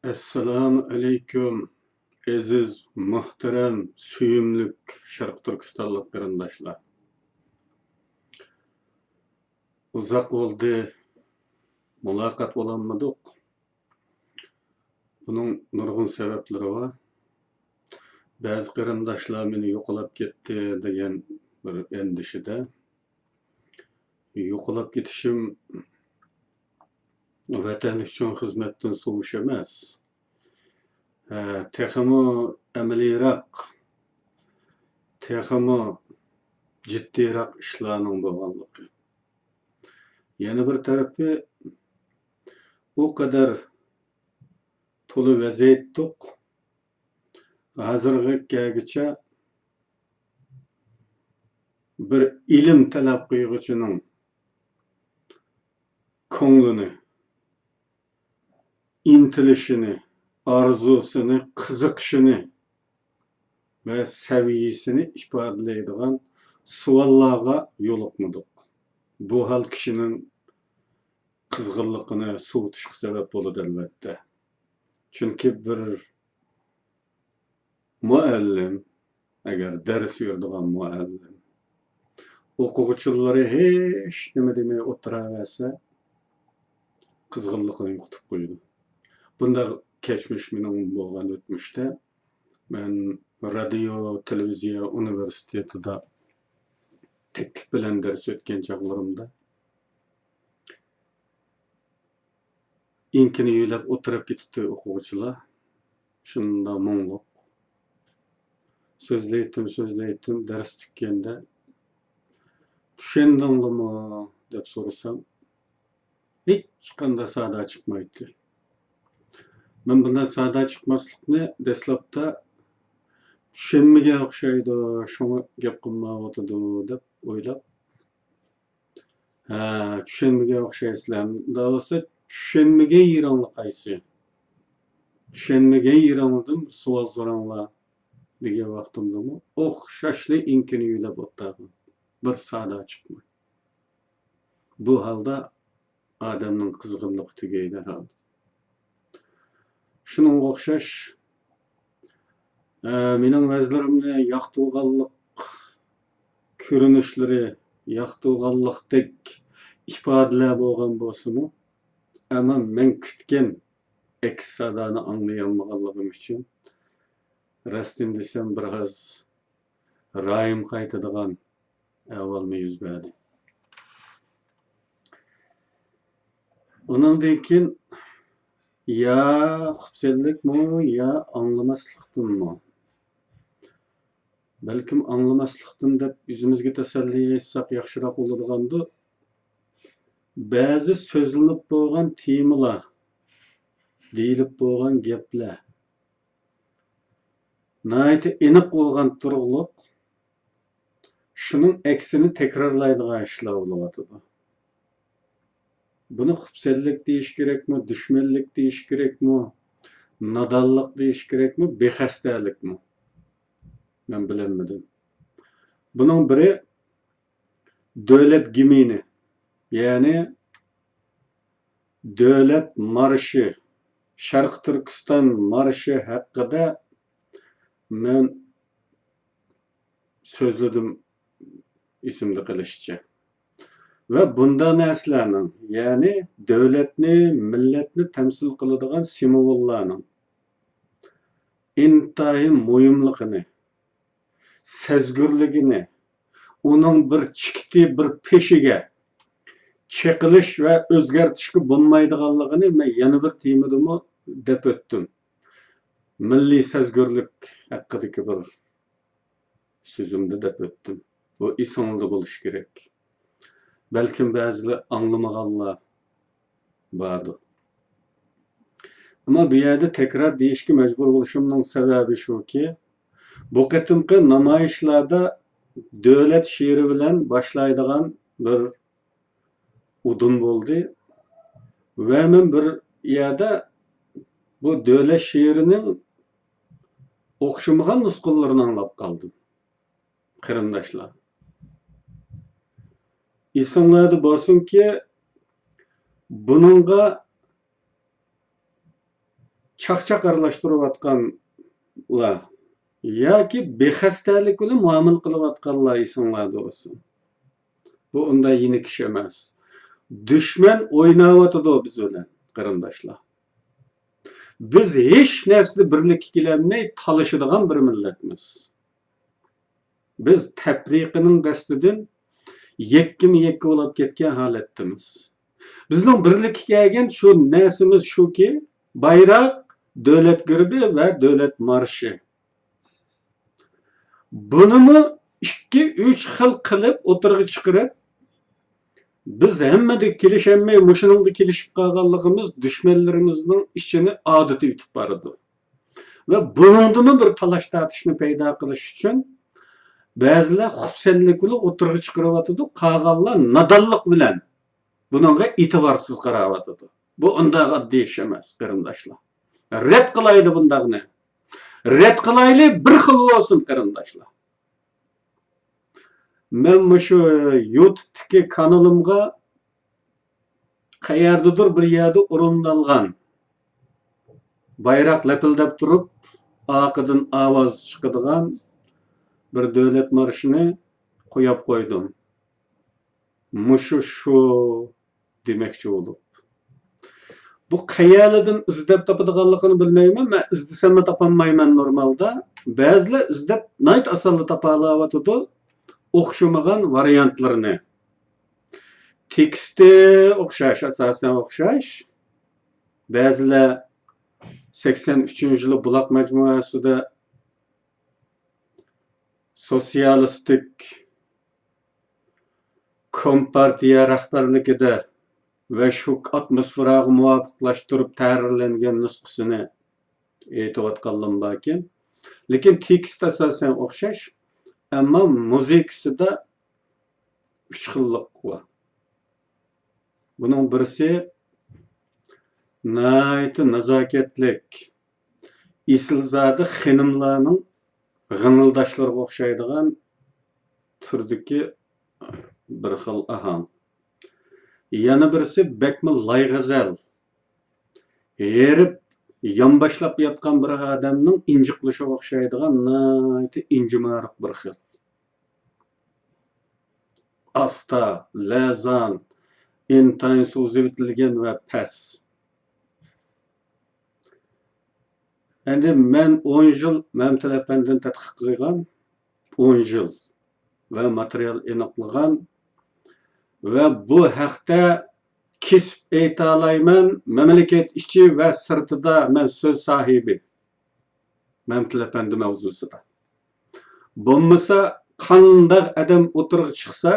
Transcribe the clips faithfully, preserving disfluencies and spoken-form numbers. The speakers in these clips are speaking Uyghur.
ئەسسالامۇ ئەلەيكۇم، ئەزىز، مۇھتەرەم، سۆيۈملۈك شەرقىي تۈركىستانلىق قېرىنداشلار. ئۇزاق بولدى، مۇلاقات بولالمىدۇق. بۇنىڭ نۇرغۇن سەۋەبلىرى بار. بەزى قېرىنداشلار مېنى يوقلاپ كەتتى دېگەن بىر ئەندىشىدە. يوقلاپ كېتىشىم ۋەتەن ئۈچۈن خىزمەتتىن سۇۋۇش ئەمەس. ھە، تېخىمۇ ئەمەلىيراق، تېخىمۇ جىددىيراق ئىشلارنىڭ بولغانلىقى. يەنە بىر تەرىپى، ئۇ قەدەر تولا ۋەزىيەتتۇق، ھازىرغا كەلگۈچە بىر ئىلىم تەلەپ قىلغۇچىنىڭ كۆڭلىنى، ئىنتىلىشىنى، ئارزۇسىنى، قىزىقىشىنى ۋە سەۋىيەسىنى ئىپادىلەيدىغان سوئاللارغا يولۇقمىدۇق. بۇ ھال كىشىنىڭ قىزغىنلىقىنى سوۋۇتۇشقا سەۋەب بولىدۇ، ئەلۋەتتە. چۈنكى بىر مۇئەللىم، ئەگەر دەرس بېرىدىغان مۇئەللىم، ئوقۇغۇچىلىرى ھېچ نېمە دېمەي ئولتۇراۋەرسە، قىزغىنلىقىنى يوقىتىپ قويىدۇ. بۇنداق كەچمىش مېنىڭ بولغان ئۆتمۈشتە. مەن رادىيو، تېلېۋىزىيە ئۇنىۋېرسىتېتىدا تەكلىپ بىلەن دەرس ئۆتكەن چاغلىرىمدا، ئېڭىكىنى يۆلەپ ئولتۇرۇپ كېتىپتۇ ئوقۇغۇچىلار. شۇنداق مۇڭلۇق. سۆزلەيتتىم، سۆزلەيتتىم، دەرس پۈتكەندە، «چۈشەندىڭلىمۇ؟» دەپ سورىسام، ھېچقانداق سادا چىقمايتتى. مەن بۇنداق سادا چىقماسلىقنى دەسلەپتە، «چۈشەنمىگەن ئوخشايدۇ، شۇڭا گەپ قىلمايۋاتىدۇ» دەپ ئويلاپ، «ھە، چۈشەنمىگەن ئوخشايسىلەر. ئۇنداق بولسا، چۈشەنمىگەن يېرىڭلار قايسى؟ چۈشەنمىگەن يېرىڭلاردىن بىر سوئال سوراڭلار» دېگەن ۋاقتىمدىمۇ ئوخشاشلا ئېڭىكىنى يۆلەپ ئولتۇرغان. بىر سادا چىقماي. بۇ ھالدا ئادەمنىڭ قىزغىنلىقى تۈگەيدۇ ھەرھال. شۇنىڭغا ئوخشاش، ئە، مېنىڭ ۋەزلىرىمنى ياقتۇرغانلىق كۆرۈنۈشلىرى، ياقتۇرغانلىقتەك ئىپادىلەر بولغان بولسىمۇ، ئەمما مەن كۈتكەن ئەكس سادانى ئاڭلىيالمىغانلىقىم ئۈچۈن، راستىنى دېسەم، بىر ئاز رايىم قايتىدىغان ئەھۋالمۇ يۈز بەردى. ئۇنىڭدىن كېيىن يا خۇپسەنلىكمۇ، يا ئاڭلىماسلىقتىنمۇ؟ بەلكىم ئاڭلىماسلىقتىن دەپ ئۆزىمىزگە تەسەللى ئېيتساق ياخشىراق بولىدىغاندۇ؟ بەزى سۆزلىنىپ بولغان تېمىلار، دېيىلىپ بولغان گەپلەر ناھايىتى ئېنىق بولغان تۇرۇقلۇق، شۇنىڭ ئەكسىنى تەكرارلايدىغان ئىشلار بولۇۋاتىدۇ. بۇنى خۇپسەنلىك دېيىش كېرەكمۇ، دۈشمەنلىك دېيىش كېرەكمۇ، نادانلىق دېيىش كېرەكمۇ، بىخەستەلىكمۇ؟ مەن بىلەلمىدىم. بۇنىڭ بىرى دۆلەت گىمنى، يەنى دۆلەت مارشى، شەرقىي تۈركىستان مارشى ھەققىدە مەن سۆزلىدىم، ئېسىمدە قېلىشىچە. ۋە بۇنداق نەرسىلەرنىڭ، يەنى دۆلەتنى، مىللەتنى تەمسىل قىلىدىغان سىمۋوللارنىڭ ئىنتايىن مۇھىملىقىنى، سەزگۈرلۈكىنى، ئۇنىڭ بىر چېكىتى، بىر پېشىگە چېقىلىش ۋە ئۆزگەرتىشكە بولمايدىغانلىقىنى مەن يەنە بىر تېمىدىمۇ دەپ ئۆتتۈم. مىللىي سەزگۈرلۈك ھەققىدىكى بىر سۆزۈمدە دەپ ئۆتتۈم. بۇ ئېسىڭىزدە بولۇشى كېرەك. بەلكىم بەزىلەر ئاڭلىمىغانلار باردۇ. ئەمما بۇ يەردە تەكرار دېيىشكە مەجبۇر بولۇشۇمنىڭ سەۋەبى شۇكى، بۇ قېتىمقى نامايىشلاردا دۆلەت شېئىرى بىلەن باشلايدىغان بىر ئۇدۇم بولدى. ۋە مەن بىر يەردە بۇ دۆلەت شېئىرىنىڭ ئوخشىمىغان نۇسخىلىرىنى ئاڭلاپ قالدىم. قېرىنداشلار، ئېسىڭلاردا بولسۇنكى، بۇنىڭغا چاقچاق ئارىلاشتۇرۇۋاتقانلار ياكى بىخەستەلىك بىلەن مۇئامىلە قىلىۋاتقانلار ئېسىڭلاردا بولسۇن. بۇ ئۇنداق يېنىك ئىش ئەمەس. دۈشمەن ئويناۋاتىدۇ بىز بىلەن، قېرىنداشلار. بىز ھېچ نەرسىدە بىرلىككە كېلەلمەي تالىشىدىغان بىر مىللەتمىز. بىز تەپرىقىنىڭ دەستىدىن يەككىمۇ يەككە بولۇپ كەتكەن ھالەتتىمىز. بىزنىڭ بىرلىككە كەلگەن شۇ نەرسىمىز شۇكى، بايراق، دۆلەت گېربى ۋە دۆلەت مارشى. بۇنىمۇ ئىككى، ئۈچ خىل قىلىپ ئوتتۇرىغا چىقىرىپ، بىز ھەممىدە كېلىشەلمەي، مۇشۇنىڭدا كېلىشىپ قالغانلىقىمىز دۈشمەنلىرىمىزنىڭ ئىچىنى ئاغدۇرۇۋېتىپ بارىدۇ. ۋە بۇنىڭدىمۇ بىر تالاش-تارتىشنى پەيدا قىلىش ئۈچۈن بەزىلەر خۇپسەنلىك بىلەن ئوتتۇرىغا چىقىرىۋاتىدۇ، قالغانلار نادانلىق بىلەن بۇنىڭغا ئېتىبارسىز قاراۋاتىدۇ. بۇ ئۇنداق ئاددىي ئىش ئەمەس، قېرىنداشلار. رەت قىلايلى بۇنداقنى. رەت قىلايلى، بىر خىل بولسۇن، قېرىنداشلار. مەن مۇشۇ يۇتۇبتىكى كانىلىمغا قەيەردىدۇر بىر يەردە ئورۇندالغان، بايراق لەپىلدەپ تۇرۇپ، ئارقىدىن ئاۋاز چىقىدىغان بىر دۆلەت مارشىنى قويۇپ قويدۇم. مۇشۇ شۇ دېمەكچى بولۇپ. بۇ قەيەرلەردىن ئىزدەپ تاپىدىغانلىقىنى بىلمەيمەن، مەن ئىزدىسەممۇ تاپالمايمەن نورمالدا. بەزىلەر ئىزدەپ ناھايىتى ئاسانلا تاپالاۋاتىدۇ ئوخشىمىغان ۋارىيانتلىرىنى. تېكىستى ئوخشاش، ئاساسەن ئوخشاش. بەزىلەر سەكسەن ئۈچىنچى يىلى بۇلاق مەجمۇئەسىدە سوتسىيالىستىك كومپارتىيە رەھبەرلىكىدە ۋە شۇ ئاتموسفېراغا مۇۋاپىقلاشتۇرۇپ تەھرىرلەنگەن نۇسخىسىنى ئېيتىۋاتقانلىرىم باركەن. لېكىن تېكىست ئاساسەن ئوخشاش، ئەمما مۇزىكىسىدا ئۈچ خىللىق بار. بۇنىڭ بىرسى ناھايىتى نازاكەتلىك، ئېسىلزادە خېنىملارنىڭ غىڭىلداشلىرىغا ئوخشايدىغان تۈردىكى بىر خىل ئاھاڭ. يەنە بىرسى بەكمۇ لايغەزەل، ھېرىپ يانباشلاپ ياتقان بىر ئادەمنىڭ ئىنجىقلىشىغا ئوخشايدىغان ناھايىتى ئىنجىمارۇق بىر خىل. ئاستا، لەرزان، ئىنتايىن سوزۇۋېتىلگەن ۋە پەس. ئەمدى مەن ئون يىل مەمتىلى ئەپەندىنى تەتقىق قىلغان، ئون يىل ۋە ماتېرىيال ئېنىقلىغان ۋە بۇ ھەقتە كېسىپ ئېيتالايمەن، مەملىكەت ئىچى ۋە سىرتىدا مەن سۆز ساھىبى. مەمتىلى ئەپەندى مەۋزۇسىدا. بولمىسا، قانداق ئادەم ئوتتۇرىغا چىقسا،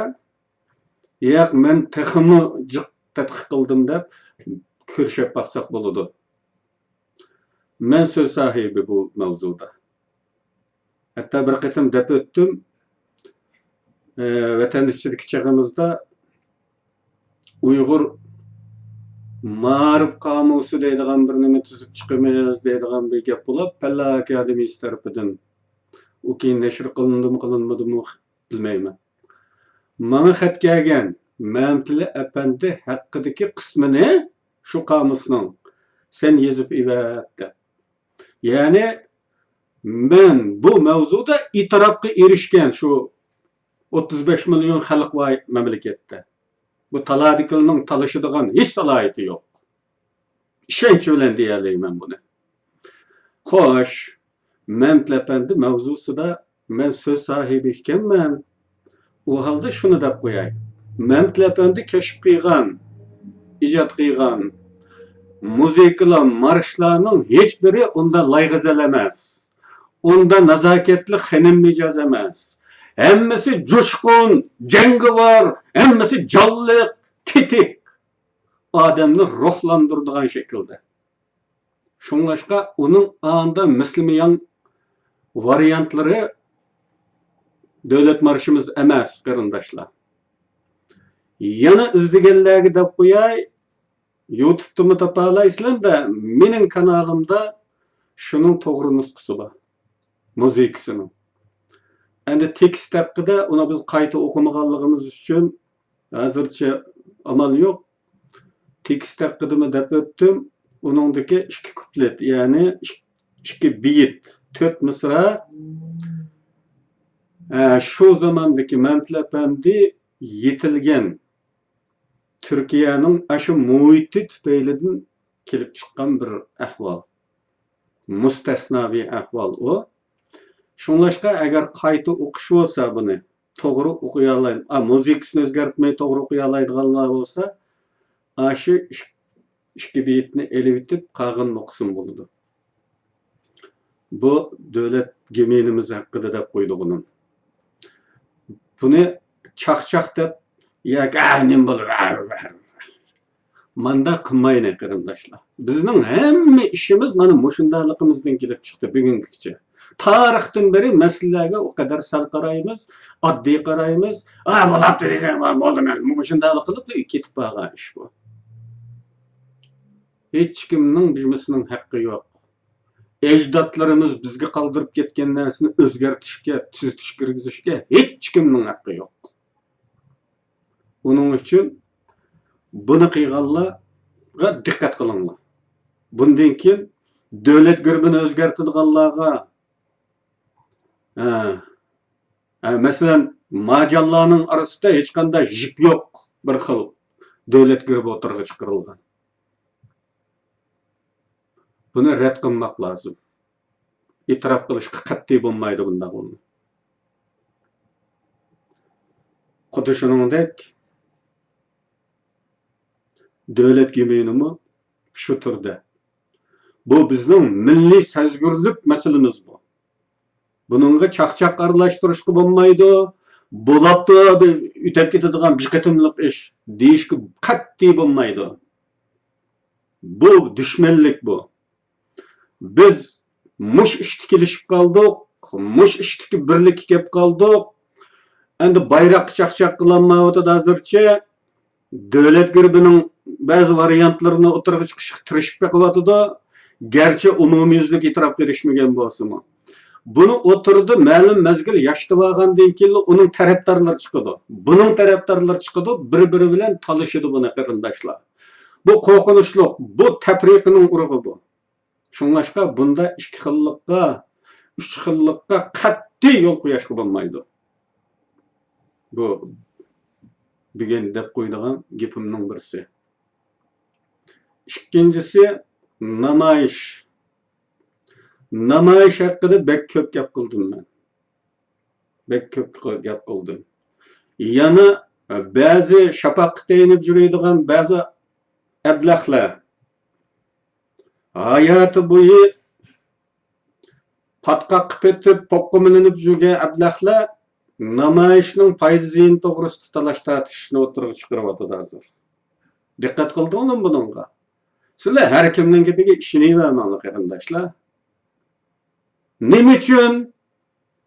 ياق، مەن تېخىمۇ جىق تەتقىق قىلدىم دەپ كۆرۈشۈپ باقساق بولىدۇ. مەن سۆز ساھىبى بۇ مەۋزۇدا. ھەتتا بىر قېتىم دەپ ئۆتتۈم، ئى، ۋەتەن ئىچىدىكى چېغىمىزدا ئۇيغۇر مائارىپ قامۇسى دەيدىغان بىر نېمە تۈزۈپ چىقىمىز دەيدىغان بىر گەپ بولۇپ، پەنلەر ئاكادېمىيىسى تەرىپىدىن، ئۇ كېيىن نەشر قىلىندىمۇ، قىلىنمىدىمۇ بىلمەيمەن. ماڭا خەت كەلگەن، مەمتىلى ئەپەندى ھەققىدىكى قىسمىنى شۇ قامۇسنىڭ سەن يېزىپ ئېۋەت دەپ. يەنى مەن بۇ مەۋزۇدا ئېتىراپقا ئېرىشكەن شۇ ئوتتۇز بەش مىليون خەلق بار مەملىكەتتە. بۇ تالادىكىلىنىڭ تالىشىدىغان ھېچ سالاھىيىتى يوق. ئىشەنچ بىلەن دېيەلەيمەن بۇنى. خوش، مەمتىلى ئەپەندى مەۋزۇسىدا مەن سۆز ساھىبى ئىكەنمەن. ئۇ ھالدا شۇنى دەپ قوياي. مەمتىلى ئەپەندى كەشىپ قىلغان، ئىجاد قىلغان مۇزىكىلار، مارشلارنىڭ ھېچبىرى ئۇنداق لايغەزەل ئەمەس. ئۇنداق نازاكەتلىك خېنىم مىجەز ئەمەس. ھەممىسى جۇشقۇن، جەڭگىۋار، ھەممىسى جانلىق، تېتىك. ئادەمنى روھلاندۇرىدىغان شەكىلدە. شۇڭلاشقا ئۇنىڭ ئاندا مىسلىمىياڭ ۋارىيانتلىرى دۆلەت مارشىمىز ئەمەس، قېرىنداشلار. يەنە ئىزدىگەنلەرگە دەپ قوياي، يۇتۇبتىمۇ تاپالايسىلەر-دە، مېنىڭ كانالىمدا شۇنىڭ توغرا نۇسخىسى بار، مۇزىكىسىنىڭ. ئەمدى تېكىست ھەققىدە ئۇنى بىز قايتا ئوقۇمىغانلىقىمىز ئۈچۈن ھازىرچە ئامال يوق. تېكىست ھەققىدىمۇ دەپ ئۆتتۈم. ئۇنىڭدىكى ئىككى كۇپلېت، يەنى ئىك-، ئىككى بېيىت، تۆت مىسرا، ئە، شۇ زاماندىكى مەمتىلى ئەپەندى يېتىلگەن تۈركىيەنىڭ ئاشۇ مۇھىتى تۈپەيلىدىن كېلىپ چىققان بىر ئەھۋال. مۇستەسناۋى ئەھۋال ئۇ. شۇڭلاشقا ئەگەر قايتا ئوقۇش بولسا بۇنى، توغرا ئوقۇيالاي-، ئا، مۇزىكىسىنى ئۆزگەرتمەي توغرا ئوقۇيالايدىغانلار بولسا، ئاشۇ ئىك-، ئىككى بېيىتنى ئېلىۋېتىپ، قالغىنىنى ئوقۇسىمۇ بولىدۇ. بۇ دۆلەت گىمنىمىز ھەققىدە دەپ قويدۇق ئۇنىڭ. بۇنى چاقچاق دەپ ياكى، ئا، نېمە بولۇر، ئا، مانداق قىلمايلى، قېرىنداشلار. بىزنىڭ ھەممە ئىشىمىز مانا مۇشۇنداقلىقىمىزدىن كېلىپ چىقتى بۈگۈنگىچە. تارىختىن بېرى مەسىلىلەرگە ئۇ قەدەر سەل قارايمىز، ئاددىي قارايمىز. ئا، بولاپتۇ دېسەم، بولدى، مەن مۇشۇنداقلا قىلىپ كېتىپ بارغان ئىش بۇ. ھېچكىمنىڭ بىرمىسىنىڭ ھەققى يوق. ئەجدادلىرىمىز بىزگە قالدۇرۇپ كەتكەن نەرسىنى ئۆزگەرتىشكە، تۈزىتىش كىرگۈزۈشكە ھېچكىمنىڭ ھەققى يوق. ئۇنىڭ ئۈچۈن بۇنى قىلغانلارغا دىققەت قىلىڭلار. بۇندىن كېيىن دۆلەت گېربىنى ئۆزگەرتىدىغانلارغا، ھە، ھە، مەسىلەن، ماجانلارنىڭ ئارىسىدا ھېچقانداق يىپ يوق، بىر خىل دۆلەت گېربى ئوتتۇرىغا چىقىرىلغان. بۇنى رەت قىلماق لازىم. ئېتىراپ قىلىشقا قەتئىي بولمايدۇ بۇنداق بولما. خۇددى شۇنىڭدەك دۆلەت گىمنىمۇ شۇ تۈردە. بۇ بىزنىڭ مىللىي سەزگۈرلۈك مەسىلىمىز بۇ. بۇنىڭغا چاقچاق ئارىلاشتۇرۇشقا بولمايدۇ. بولاپتۇ، بىر ئۆتەپ كېتىدىغان بىر قېتىملىق ئىش دېيىشكە قەتئىي بولمايدۇ. بۇ دۈشمەنلىك بۇ. بىز مۇش ئىشتا كېلىشىپ قالدۇق، مۇش ئىشتىكى بىرلىككە كەپ قالدۇق. ئەمدى بايراققا چاقچاق قىلالمايۋاتىدۇ ھازىرچە. دۆلەت گېربىنىڭ بەزى ۋارىيانتلىرىنى ئوتتۇرىغا چىقىشقا تىرىشىپ بېقىۋاتىدۇ. گەرچە ئومۇميۈزلۈك ئېتىراپقا ئېرىشمىگەن بولسىمۇ. بۇنى ئوتتۇرىدا مەلۇم مەزگىل ياشىتىۋالغاندىن كېيىنلا ئۇنىڭ تەرەپدارلىرى چىقىدۇ. بۇنىڭ تەرەپدارلىرى چىقىدۇ، بىر-بىرى بىلەن تالىشىدۇ بۇنى قېرىنداشلار. بۇ قورقۇنچلۇق، بۇ تەپرىقىنىڭ ئۇرۇقى بۇ. شۇڭلاشقا بۇنداق ئىككى خىللىققا، ئۈچ خىللىققا قەتئىي يول قويۇشقا بولمايدۇ. بۇ بۈگۈن دەپ قويىدىغان گېپىمنىڭ بىرسى. ئىككىنچىسى، نامايىش. نامايىش ھەققىدە بەك كۆپ گەپ قىلدىم مەن. بەك كۆپ گەپ قىلدىم. يەنە بەزى شاپاققا تېيىنىپ يۈرىدىغان بەزى ئەبلەخلەر ھاياتى بويى پاتقاققا پېتىپ، پوققا مىلىنىپ يۈرگەن ئەبلەخلەر نامايىشنىڭ پايدا-زىيىنى توغرىسىدا تالاش-تارتىشىشنى ئوتتۇرىغا چىقىرىۋاتىدۇ ھازىر. دىققەت قىلدىڭلارمۇ بۇنىڭغا؟ سىلەر ھەر كىمنىڭ گېپىگە ئىشىنىۋەرمەڭلار، قېرىنداشلار. نېمە ئۈچۈن؟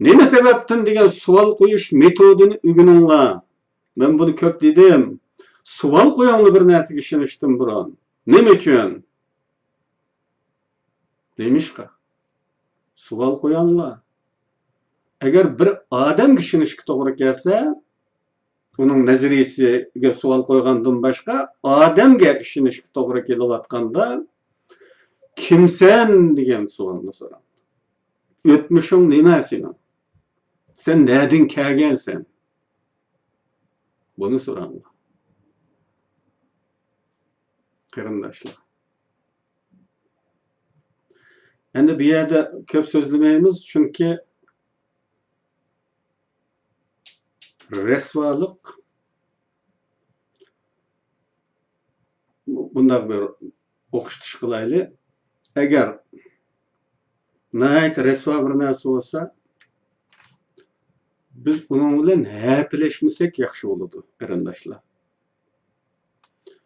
نېمە سەۋەبتىن دېگەن سوئال قويۇش مېتودىنى ئۆگىنىڭلار. مەن بۇنى كۆپ دېدىم. سوئال قويۇڭلار بىر نەرسىگە ئىشىنىشتىن بۇرۇن. نېمە ئۈچۈن؟ نېمىشقا؟ سوئال قويۇڭلار. ئەگەر بىر ئادەمگە ئىشىنىشكە توغرا كەلسە، ئۇنىڭ نەزەرىيىسىگە سوئال قويغاندىن باشقا، ئادەمگە ئىشىنىشكە توغرا كېلىۋاتقاندا، «كىمسەن؟» دېگەن سوئالنى سوراڭ. «ئۆتمۈشۈڭ نېمە سېنىڭ؟ سەن نەدىن كەلگەنسەن؟» بۇنى سوراڭلار، قېرىنداشلار. ئەمدى بۇ يەردە كۆپ سۆزلىمەيمىز، چۈنكى رەسۋالىق بۇنداق بىر ئوخشىتىش قىلايلى. ئەگەر ناھايىتى رەسۋا بىر نەرسە بولسا، بىز ئۇنىڭ بىلەن ھەپىلەشمىسەك ياخشى بولىدۇ، قېرىنداشلار.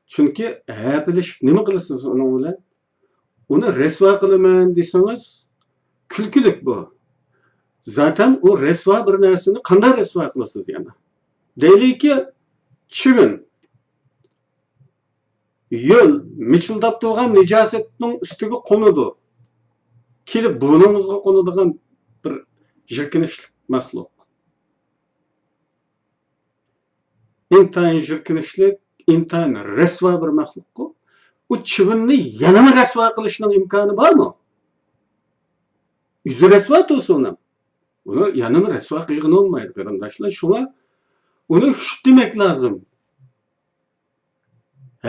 چۈنكى ھەپىلىشىپ نېمە قىلىسىز ئۇنىڭ بىلەن؟ ئۇنى رەسۋا قىلىمەن دېسىڭىز، كۈلكىلىك بۇ. زاتەن ئۇ رەسۋا بىر نەرسىنى قانداق رەسۋا قىلىسىز يەنە؟ دەيلىكى، چىۋىن، يۆل، مىچىلداپ تۇرغان نىجاسەتنىڭ ئۈستىگە قونىدۇ. كېلىپ بۇرنىڭىزغا قونىدىغان بىر جىركىنىشلىك مەخلۇق. ئىنتايىن جىركىنىشلىك، ئىنتايىن رەسۋا بىر مەخلۇققۇ. ئۇ چىۋىننى يەنىمۇ رەسۋا قىلىشنىڭ ئىمكانى بارمۇ؟ ئۆزى رەسۋا تۇرسۇن. ئۇنى يەنىمۇ رەسۋا قىلغىلى بولمايدۇ، قېرىنداشلار. شۇڭا ئۇنى خۇش دېمەك لازىم.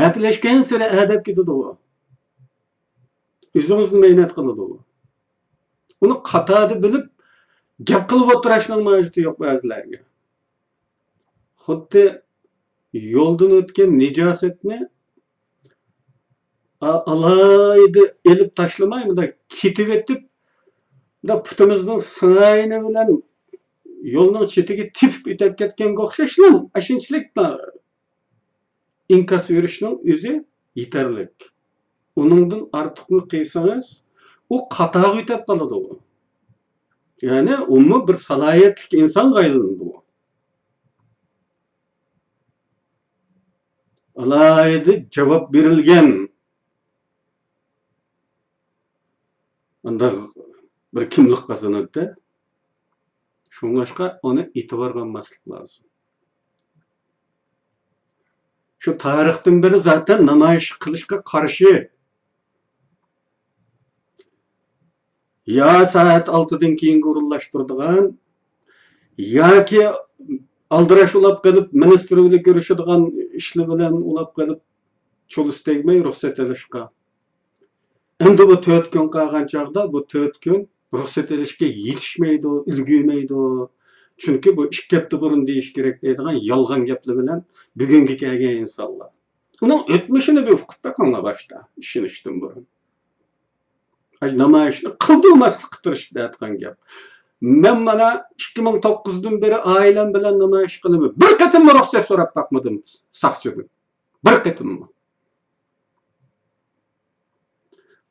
ھەپىلەشكەنسېرى ئەدەپ كېتىدۇ ئۇ. ئۆزىڭىزنى مەينەت قىلىدۇ ئۇ. ئۇنى قاتاردا بىلىپ گەپ قىلىپ ئولتۇرۇشنىڭ ھاجىتى يوق بەزىلەرگە. خۇددى يولدىن ئۆتكەن نىجاسەتنى ئا-، ئالاھىدە ئېلىپ تاشلىماي، مۇنداق كېتىۋېتىپ، مۇنداق پۇتىمىزنىڭ سىڭاينى بىلەن يولنىڭ چېتىگە تېپىپ ئۆتۈپ كەتكەنگە ئوخشاشلا، ئاشۇنچىلىك ئىنكاس بېرىشنىڭ ئۆزى يېتەرلىك. ئۇنىڭدىن ئارتۇقنى قىلسىڭىز، ئۇ خاتاغا يۆتەپ قالىدۇ. يەنى ئۇمۇ بىر سالاھىيەتلىك ئىنسانغا ئايلىنىدۇ. ئالاھىدە جاۋاب بېرىلگەن ئانداق بىر كىملىك قازىنىدۇ. شۇڭلاشقا ئۇنى ئېتىبارغا ئالماسلىق لازىم. شۇ تارىختىن بېرى زاتەن نامايىش قىلىشقا قارشى. يا سائەت ئالتىدىن كېيىنگە ئورۇنلاشتۇرىدىغان، ياكى ئالدىراش ئۇلاپ قېلىپ، مىنىستىر بىلەن كۆرۈشىدىغان ئىشلار بىلەن ئۇلاپ قېلىپ، چولىسى تەگمەي رۇخسەت ئېلىشقا. ئەمدى بۇ تۆت كۈن قالغان چاغدا، بۇ تۆت كۈن رۇخسەت ئېلىشكە يېتىشمەيدۇ، ئۈلگۈرمەيدۇ. چۈنكى بۇ ئىككى ھەپتە بۇرۇن دېيىش كېرەك دەيدىغان يالغان گەپلەر بىلەن بۈگۈنگە كەلگەن ئىنسانلار. ئۇنىڭ ئۆتمۈشىنى بىر ئۇقۇپ بېقىڭلار باشتا، ئىشىنىشتىن بۇرۇن. ئاشۇ نامايىشنى قىلدۇرماسلىققا تىرىشىپ دەيدىغان گەپ. مەن مانا ئىككى مىڭ توققۇزدىن بېرى ئائىلەم بىلەن نامايىش قىلىمەن. بىر قېتىممۇ رۇخسەت سوراپ باقمىدىم ساقچىدىن. بىر قېتىممۇ.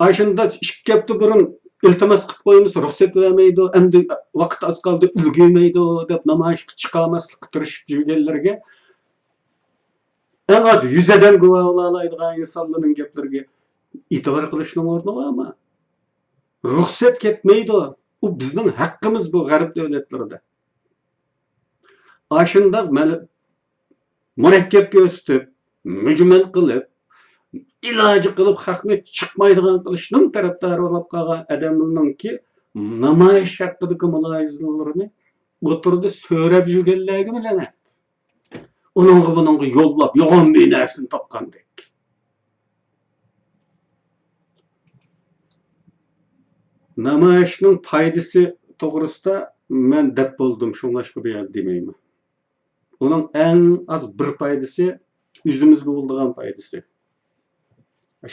ئاشۇنداق ئىككى ھەپتە بۇرۇن ئىلتىماس قىلىپ قويىمىز، رۇخسەت بەرمەيدۇ، ئەمدى ۋاقىت ئاز قالدى، ئۈلگۈرمەيدۇ دەپ نامايىشقا چىقارماسلىققا تىرىشىپ يۈرگەنلەرگە، ئەڭ ئاز يۈز ئادەم گۇۋاھ بولالايدىغان ئىنسانلارنىڭ گەپلىرىگە ئېتىبار قىلىشنىڭ ئورنى بارمۇ؟ رۇخسەت كەتمەيدۇ. ئۇ بىزنىڭ ھەققىمىز بۇ غەرب دۆلەتلىرىدە. ئاشۇنداق مەل-، مۇرەككەپ كۆرسىتىپ، مۈجمەل قىلىپ، ئىلاجى قىلىپ خەقنى چىقمايدىغان قىلىشنىڭ تەرەپدارى بولۇپ قالغان ئادەمنىڭكى نامايىش ھەققىدىكى مۇلاھىزىلىرىنى ئوتتۇرىدا سۆرەپ يۈرگەنلەرگىمۇ لەنەت. ئۇنىڭغا بۇنىڭغا يوللاپ، يوغان بىر نەرسىنى تاپقاندەك. نامايىشنىڭ پايدىسى توغرىسىدا مەن دەپ بولدۇم، شۇڭلاشقا بۇ يەردە دېمەيمەن. ئۇنىڭ ئەڭ ئاز بىر پايدىسى، ئۆزىمىزگە بولىدىغان پايدىسى.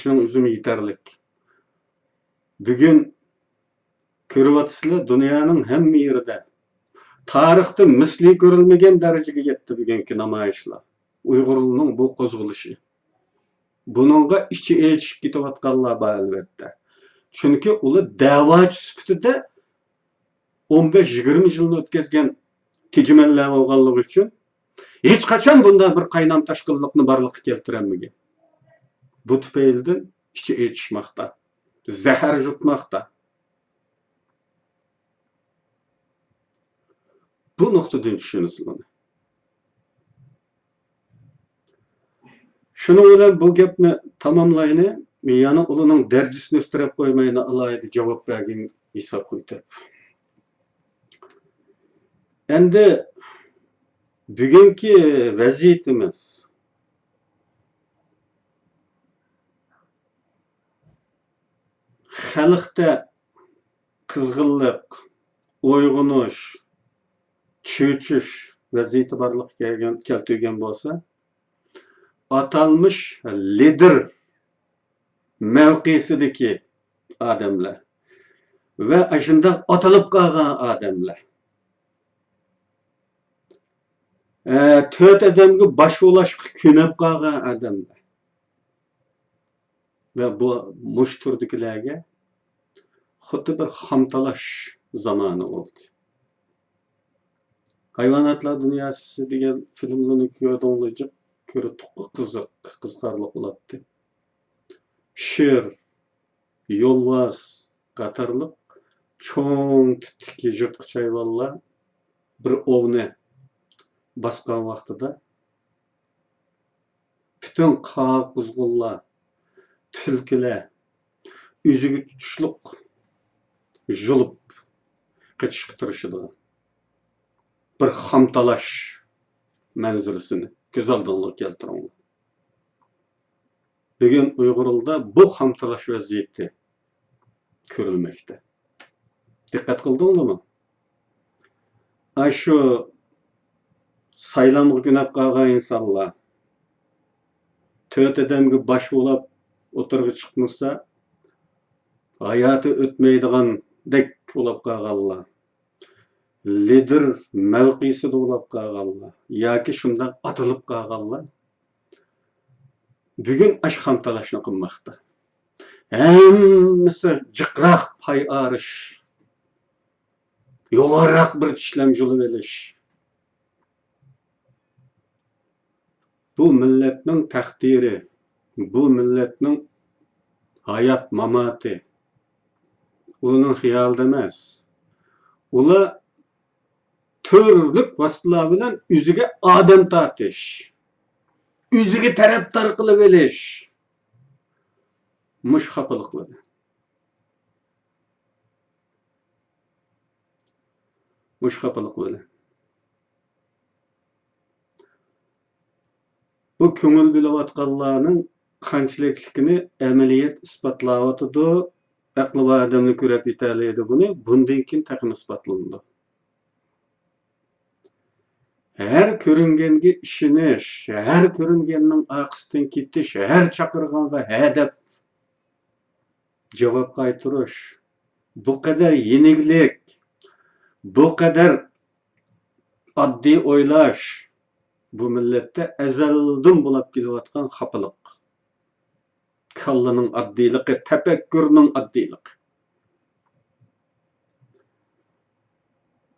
شۇنىڭ ئۆزىمۇ يېتەرلىك. بۈگۈن كۆرۈۋاتىسىلەر، دۇنيانىڭ ھەممە يېرىدە تارىختا مىسلى كۆرۈلمىگەن دەرىجىگە يەتتى بۈگۈنكى نامايىشلار. ئۇيغۇرلارنىڭ بۇ قوزغىلىشى. بۇنىڭغا ئىچى ئېچىشىپ كېتىۋاتقانلار بار، ئەلۋەتتە. چۈنكى ئۇلار دەۋاچى سۈپىتىدە ئون بەش يىگىرمە يىلنى ئۆتكۈزگەن تېجىمەنلەر بولغانلىقى ئۈچۈن، ھېچقاچان بۇنداق بىر قاينام تاشقىنلىقنى بارلىققا كەلتۈرەلمىگەن. بۇ تۈپەيلىدىن ئىچى ئېچىشماقتا، زەھەر يۇتماقتا. بۇ نۇقتىدىن چۈشىنىسىلەر. شۇنىڭ بىلەن بۇ گەپنى تاماملايلى. يەنە ئۇلارنىڭ دەرىجىسىنى ئۆستۈرۈپ قويمايلى، ئالاھىدە جاۋاب بەرگىن ھېساب قويۇپ. ئەمدى بۈگۈنكى ۋەزىيىتىمىز، خەلقتە قىزغىنلىق، ئويغىنىش، چۆچۈش ۋەزىيىتى بارلىققا كەلگەن، كەلتۈرگەن بولسا، ئاتالمىش لىدېر مەۋقەسىدىكى ئادەملەر ۋە ئاشۇنداق ئاتىلىپ قالغان ئادەملەر، ئە، تۆت ئادەمگە باش بولاشقا كۆنۈپ قالغان ئادەملەر، ۋە بۇ مۇشۇ تۈردىكىلەرگە خۇددى بىر خام تالاش زامانى بولدى. ھايۋاناتلار دۇنياسى دېگەن فىلىملىرىنى كۆردۈڭلار جىق، كۆرۈپ تۇققا قىزىق، قىزىقارلىق بولاتتى. شىر، يولۋاس قاتارلىق چوڭ تىپتىكى يىرتقۇچ ھايۋانلار بىر ئوۋنى باسقان ۋاقتىدا، پۈتۈن قاغا-قۇزغۇنلار، تۈلكىلەر ئۆزىگە تۇتۇشلۇق يۇلۇپ قېچىشقا تىرىشىدىغان بىر خام تالاش مەنزىرىسىنى كۆز ئالدىڭلارغا كەلتۈرۈڭلار. بۈگۈن ئۇيغۇر ئېلىدا بۇ خام تالاش ۋەزىيىتى كۆرۈلمەكتە. دىققەت قىلدىڭلارمۇ؟ ئاشۇ سايلامغا كۆنۈپ قالغان ئىنسانلار تۆت ئادەمگە باش بولاپ ئوتتۇرىغا چىقمىسا، ھاياتى ئۆتمەيدىغاندەك بولاپ قالغانلار، لىدىر مەۋقىسىدە بولاپ قالغانلار ياكى شۇنداق ئاتىلىپ قالغانلار بۈگۈن ئاشۇ خام تالاشنى قىلماقتا. ھەممىسى جىقراق پاي ئايرىش، يۇقىرىراق بىر چىشلەم يۇلۇۋېلىش. بۇ مىللەتنىڭ تەقدىرى، بۇ مىللەتنىڭ ھايات ماماتى ئۇلارنىڭ خىيالىدا ئەمەس. ئۇلار تۈرلۈك ۋاسىتىلەر بىلەن ئۆزىگە ئادەم تارتىش، ئۆزىگە تەرەپدار قىلىۋېلىش، مۇشۇ خاپىلىقلىرى. مۇشۇ خاپىلىق بىلەن. بۇ كۆڭۈل بۆلۈۋاتقانلارنىڭ قانچىلىكلىكىنى ئەمەلىيەت ئىسپاتلاۋاتىدۇ. ئەقلى بار ئادەملا كۆرۈپ يېتەلەيدۇ بۇنى. بۇندىن كېيىن تېخىمۇ ئىسپاتلىنىدۇ. ھەر كۆرۈنگەنگە ئىشىنىش، ھەر كۆرۈنگەننىڭ ئارقىسىدىن كېتىش، ھەر چاقىرغانغا ھە دەپ جاۋاب قايتۇرۇش، بۇ قەدەر يېنىكلىك، بۇ قەدەر ئاددىي ئويلاش، بۇ مىللەتتە ئەزەلدىن بولاپ كېلىۋاتقان خاپىلىق. كاللىنىڭ ئاددىيلىقى، تەپەككۇرنىڭ ئاددىيلىقى.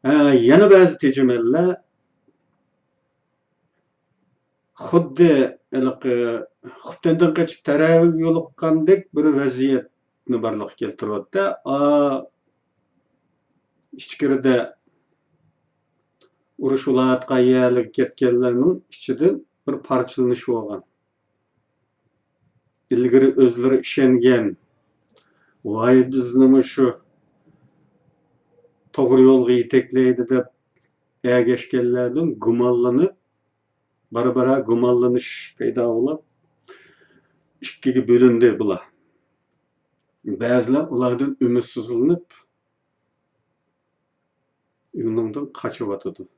ھە، يەنە بەزى تېجىمەنلەر خۇددى ھېلىقى خۇپتەندىن قېچىپ تەرەۋىگە يولۇققاندەك بىر ۋەزىيەتنى بارلىققا كەلتۈرۈۋەتتى. ئا، ئىچكىرىدە ئۇرۇش بولۇۋاتقان يەرلەرگە كەتكەنلەرنىڭ ئىچىدىن بىر پارچىلىنىش بولغان. ئىلگىرى ئۆزلىرى ئىشەنگەن، ۋاي، بىزنىمۇ شۇ توغرا يولغا يېتەكلەيدۇ دەپ ئەگەشكەنلەردىن گۇمانلىنىپ، بارا-بارا گۇمانلىنىش پەيدا بولۇپ، ئىككىگە بۆلۈندى بۇلار. بەزىلەر ئۇلاردىن ئۈمىدسىزلىنىپ، ئۇنىڭدىن قاچىۋاتىدۇ.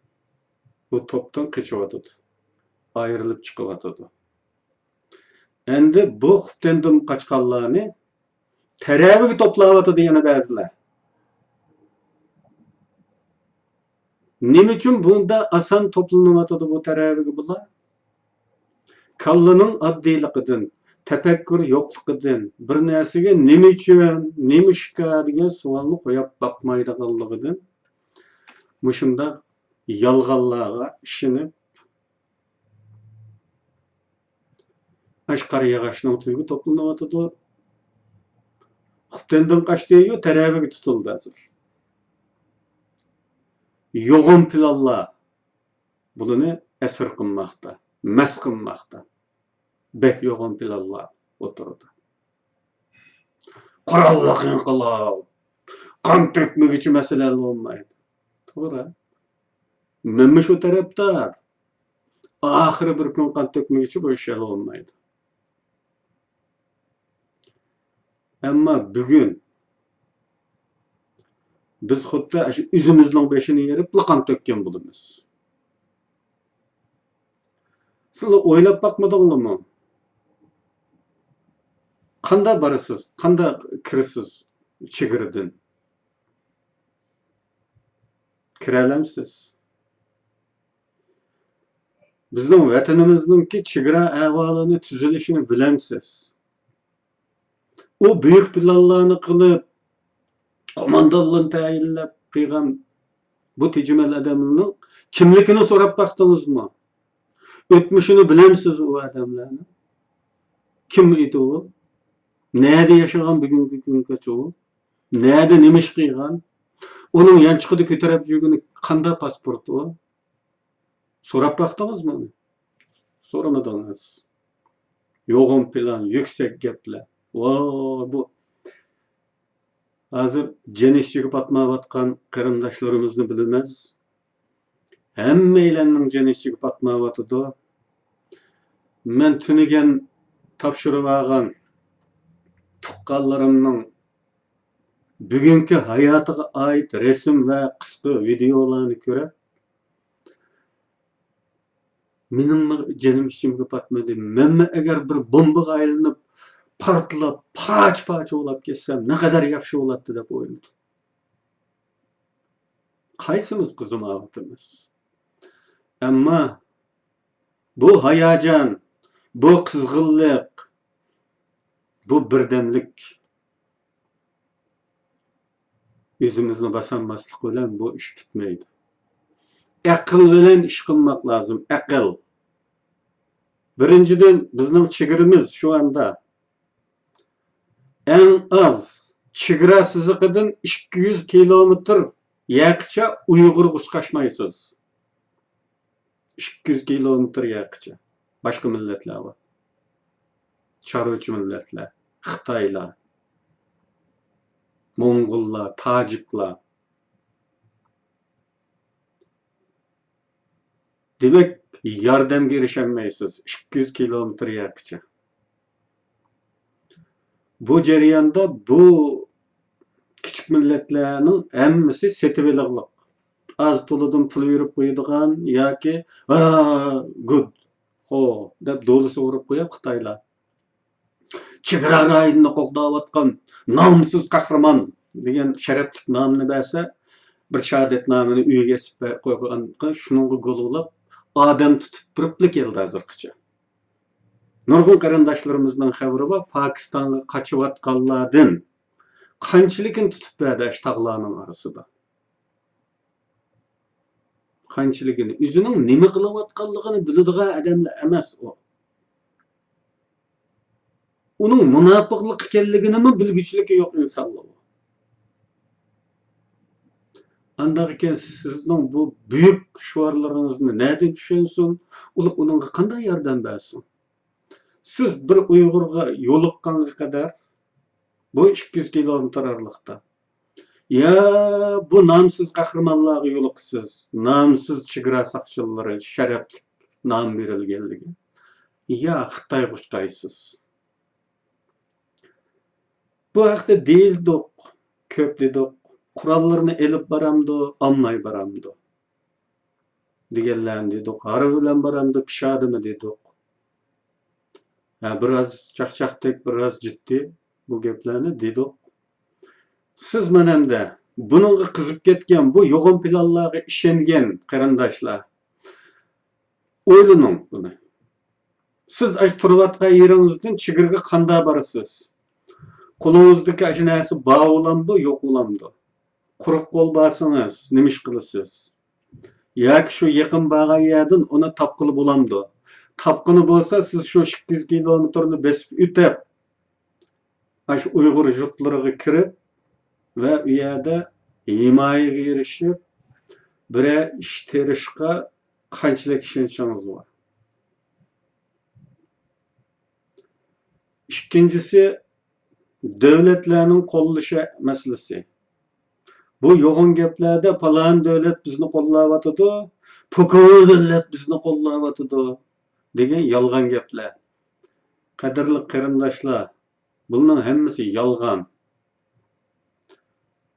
بۇ توپتىن قېچىۋاتىدۇ. ئايرىلىپ چىقىۋاتىدۇ. ئەمدى بۇ خۇپتەندىن قاچقانلارنى تەرەۋىگە توپلاۋاتىدۇ يەنە بەزىلەر. نېمە ئۈچۈن بۇنداق ئاسان توپلىنىۋاتىدۇ بۇ تەرەۋىگە بۇلار؟ كاللىنىڭ ئاددىيلىقىدىن، تەپەككۇر يوقلۇقىدىن، بىر نەرسىگە نېمە ئۈچۈن، نېمىشقا دېگەن سوئالنى قويۇپ باقمايدىغانلىقىدىن مۇشۇنداق يالغانلارغا ئىشىنىپ، ئاشۇ قارا ياغاچنىڭ تۈۋىگە توپلىنىۋاتىدۇ. خۇپتەندىن قاچتى-يۇ، تەرەۋىگە تۇتۇلدى ھازىر. يوغان پىلانلار بۇلىنى ئەسىر قىلماقتا، مەست قىلماقتا. بەك يوغان پىلانلار ئوتتۇرىدا. قوراللىق ئىنقىلاب، قان تۆكمىگۈچە مەسىلە ھەل بولمايدۇ. توغرا. مەنمۇ شۇ تەرەپدار. ئاخىرى بىر كۈن قان تۆكمىگۈچە بۇ ئىش ھەل بولمايدۇ. ئەمما بۈگۈن بىز خۇددى ئاشۇ ئۆزىمىزنىڭ بېشىنى يېرىپلا قان تۆككەن بولىمىز. سىلەر ئويلاپ باقمىدىڭلارمۇ؟ قانداق بارىسىز، قانداق كىرىسىز چېگرىدىن؟ كىرەلەمسىز؟ بىزنىڭ ۋەتىنىمىزنىڭكى چېگرا ئەھۋالىنى، تۈزۈلۈشىنى بىلەمسىز؟ ئۇ بۈيۈك پىلانلارنى قىلىپ، قوماندانلارنى تەيىنلەپ قىلغان بۇ تېجىمەل ئادەمنىڭ كىملىكىنى سوراپ باقتىڭىزمۇ؟ ئۆتمۈشىنى بىلەمسىز ئۇ ئادەملەرنى؟ كىم ئىدى ئۇ؟ نەدە ياشىغان بۈگۈنكى كۈنگىچە ئۇ؟ نەدە نېمە ئىش قىلغان؟ ئۇنىڭ يانچۇقىدا كۆتۈرۈپ يۈرگىنى قانداق پاسپورت ئۇ؟ سوراپ باقتىڭىزمۇ ئۇنى؟ سورىمىدىڭىز. يوغان پىلان، يۈكسەك گەپلەر. ۋاي، بۇ ھازىر جېنى ئىچىگە پاتمايۋاتقان قېرىنداشلىرىمىزنى بىلىمىز. ھەممەيلەننىڭ جېنى ئىچىگە پاتمايۋاتىدۇ. مەن تۈنۈگۈن تاپشۇرۇۋالغان تۇغقانلىرىمنىڭ بۈگۈنكى ھاياتىغا ئائىت رەسىم ۋە قىسقا ۋىدېئولارنى كۆرۈپ، مېنىڭمۇ جېنىم ئىچىمگە پاتمىدى. مەنمۇ ئەگەر بىر بومبىغا ئايلىنىپ، پارتلاپ، پارچە-پارچە بولاپ كەتسەم، نەقەدەر ياخشى بولاتتى دەپ ئويلىدىم. قايسىمىز قىزىماۋاتىمىز؟ ئەمما بۇ ھاياجان، بۇ قىزغىنلىق، بۇ بىردەملىك. ئۆزىمىزنى باسالماسلىق بىلەن بۇ ئىش پۈتمەيدۇ. ئەقىل بىلەن ئىش قىلماق لازىم، ئەقىل. بىرىنچىدىن، بىزنىڭ چېگرىمىز شۇ ئاندا. ئەڭ ئاز چېگرا سىزىقىدىن ئىككى يۈز كىلومېتىر ياقىچە ئۇيغۇرغا ئۇچراشمايسىز. ئىككى يۈز كىلومېتىر ياقىچە. باشقا مىللەتلەر بار. چارۋىچى مىللەتلەر، خىتايلار، موڭغۇللار، تاجىكلار. دېمەك، ياردەمگە ئېرىشەلمەيسىز ئىككى يۈز كىلومېتىر ياقىچە. بۇ جەرياندا بۇ كىچىك مىللەتلەرنىڭ ھەممىسى سېتىۋېلىغلىق. ئاز-تولىدىن پۇل بېرىپ قويىدىغان ياكى، ھا، گۇد، خو، دەپ دولىسى ئۇرۇپ قويۇپ خىتايلار. چېگرا رايونىنى قوغداۋاتقان نامسىز قەھرىمان دېگەن شەرەپلىك نامنى بەرسە، بىر شاھادەتنامىنى ئۆيىگە ئېسىپ قويغانغا شۇنىڭغا گۇلۇلاپ، ئادەم تۇتۇپ بېرىپلا كەلدى ھازىرغىچە. نۇرغۇن قېرىنداشلىرىمىزنىڭ خەۋىرى بار، پاكىستانغا قاچىۋاتقانلاردىن قانچىلىكىنى تۇتۇپ بەردى ئاشۇ تاغلارنىڭ ئارىسىدا. قانچىلىكىنى، ئۆزىنىڭ نېمە قىلىۋاتقانلىقىنى بىلىدىغان ئادەملەر ئەمەس ئۇ. ئۇنىڭ مۇناپىقلىق ئىكەنلىكىنىمۇ بىلگۈچىلىكى يوق ئىنسانلار. ئانداق ئىكەن، سىزنىڭ بۇ بۈيۈك شوئارلىرىڭىزنى نەدىن چۈشەنسۇن؟ ئۇلار ئۇنىڭغا قانداق ياردەم بەرسۇن؟ سىز بىر ئۇيغۇرغا يولۇققانغا قەدەر، بۇ ئىككى يۈز كىلومېتىر ئارىلىقتا، يا بۇ نامسىز قەھرىمانلارغا يولۇقىسىز، نامسىز چېگرا ساقچىلىرى، شەرەپلىك نام بېرىلگەنلىكى، يا خىتايغا ئۇچرايسىز. بۇ ھەقتە دېيىلدۇق، كۆپ دېدۇق. قوراللىرىنى ئېلىپ بارامدۇ، ئالماي بارامدۇ دېگەنلەرنى دېدۇق. ھارۋا بىلەن بارامدۇ، پىشادىمۇ دېدۇق. ھە، بىراز چاقچاقتەك، بىراز جىددىي بۇ گەپلەرنى دېدۇق. سىز مانا ئەمدى بۇنىڭغا قىزىپ كەتكەن، بۇ يوغان پىلانلارغا ئىشەنگەن قېرىنداشلار، ئويلىنىڭ بۇنى. سىز ئاشۇ تۇرۇۋاتقان يېرىڭىزدىن چېگرىگە قانداق بارىسىز؟ قولىڭىزدىكى ئاشۇ نەرسە بار بولامدۇ، يوق بولامدۇ؟ قۇرۇق قول بارسىڭىز، نېمە ئىش قىلىسىز؟ ياكى شۇ يېقىن بارغان يەردىن ئۇنى تاپقىلى بولامدۇ؟ تاپقىنى بولسا، سىز شۇ ئىككى يۈز كىلومېتىرنى بېسىپ ئۆتۈپ، ئاشۇ ئۇيغۇر يۇرتلىرىغا كىرىپ ۋە ئۇ يەردە ھىمايىگە ئېرىشىپ، بىرەر ئىش تېرىشقا قانچىلىك ئىشەنچىڭىز بار؟ ئىككىنچىسى، دۆلەتلەرنىڭ قوللىشى مەسىلىسى. بۇ يوغان گەپلەردە پالان دۆلەت بىزنى قوللاۋاتىدۇ، پۇكۇ دۆلەت بىزنى قوللاۋاتىدۇ دېگەن يالغان گەپلەر. قەدىرلىك قېرىنداشلار، بۇلارنىڭ ھەممىسى يالغان.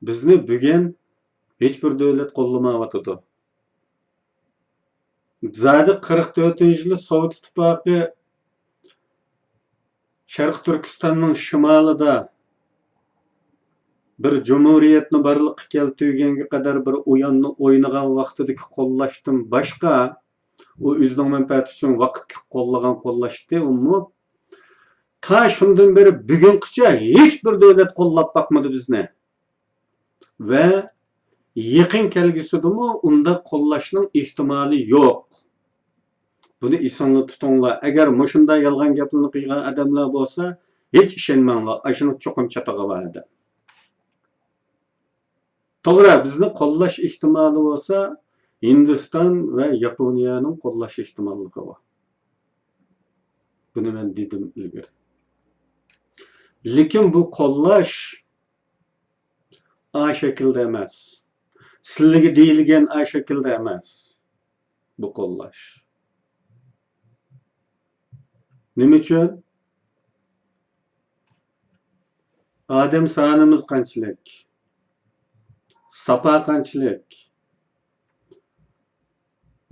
بىزنى بۈگۈن ھېچبىر دۆلەت قوللىمايۋاتىدۇ. زادى قىرىق تۆتىنچى يىلى سوۋېت ئىتتىپاقى شەرقىي تۈركىستاننىڭ شىمالىدا بىر جۇمھۇرىيەتنى بارلىققا كەلتۈرگەنگە قەدەر بىر ئويۇننى ئوينىغان ۋاقتىدىكى قوللاشتىن باشقا، ئۇ ئۆزىنىڭ مەنپەئەتى ئۈچۈن ۋاقىتلىق قوللىغان قوللاش ئىدى، ئۇمۇ تا شۇندىن بېرى بۈگۈنگىچە ھېچ بىر دۆلەت قوللاپ باقمىدى بىزنى. ۋە يېقىن كەلگۈسىدىمۇ ئۇنداق قوللاشنىڭ ئېھتىمالى يوق. بۇنى ئېسىڭلاردا تۇتۇڭلار. ئەگەر مۇشۇنداق يالغان گەپلەرنى قىلغان ئادەملەر بولسا، ھېچ ئىشەنمەڭلار. ئاشۇنىڭ چوقۇم چاتىقى بار ئادەم. توغرا، بىزنى قوللاش ئېھتىمالى بولسا، ھىندىستان ۋە ياپونىيەنىڭ قوللاش ئېھتىماللىقى بار. بۇنى مەن دېدىم ئىلگىرى. لېكىن بۇ قوللاش ئا شەكىلدە ئەمەس. سىلىگە دېيىلگەن ئا شەكىلدە ئەمەس بۇ قوللاش. نېمە ئۈچۈن؟ ئادەم سانىمىز قانچىلىك؟ ساپا قانچىلىك؟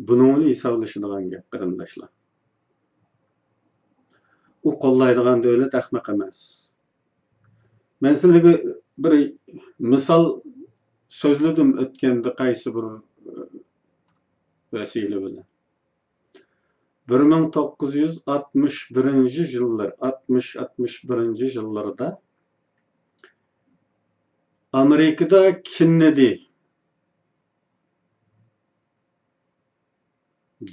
بۇنىڭ بىلەن ھېسابلىشىدىغان گەپ، قېرىنداشلار. ئۇ قوللايدىغان دۆلەت ئەخمەق ئەمەس. مەن سىلەرگە بىر مىسال سۆزلىدىم ئۆتكەندە قايسى بىر، ئە، ۋەسىلە بىلەن. بىر مىڭ توققۇز يۈز ئاتمىش بىرىنچى يىللار، ئاتمىش، ئاتمىش بىرىنچى يىللىرىدا ئامېرىكىدا كېننېدى،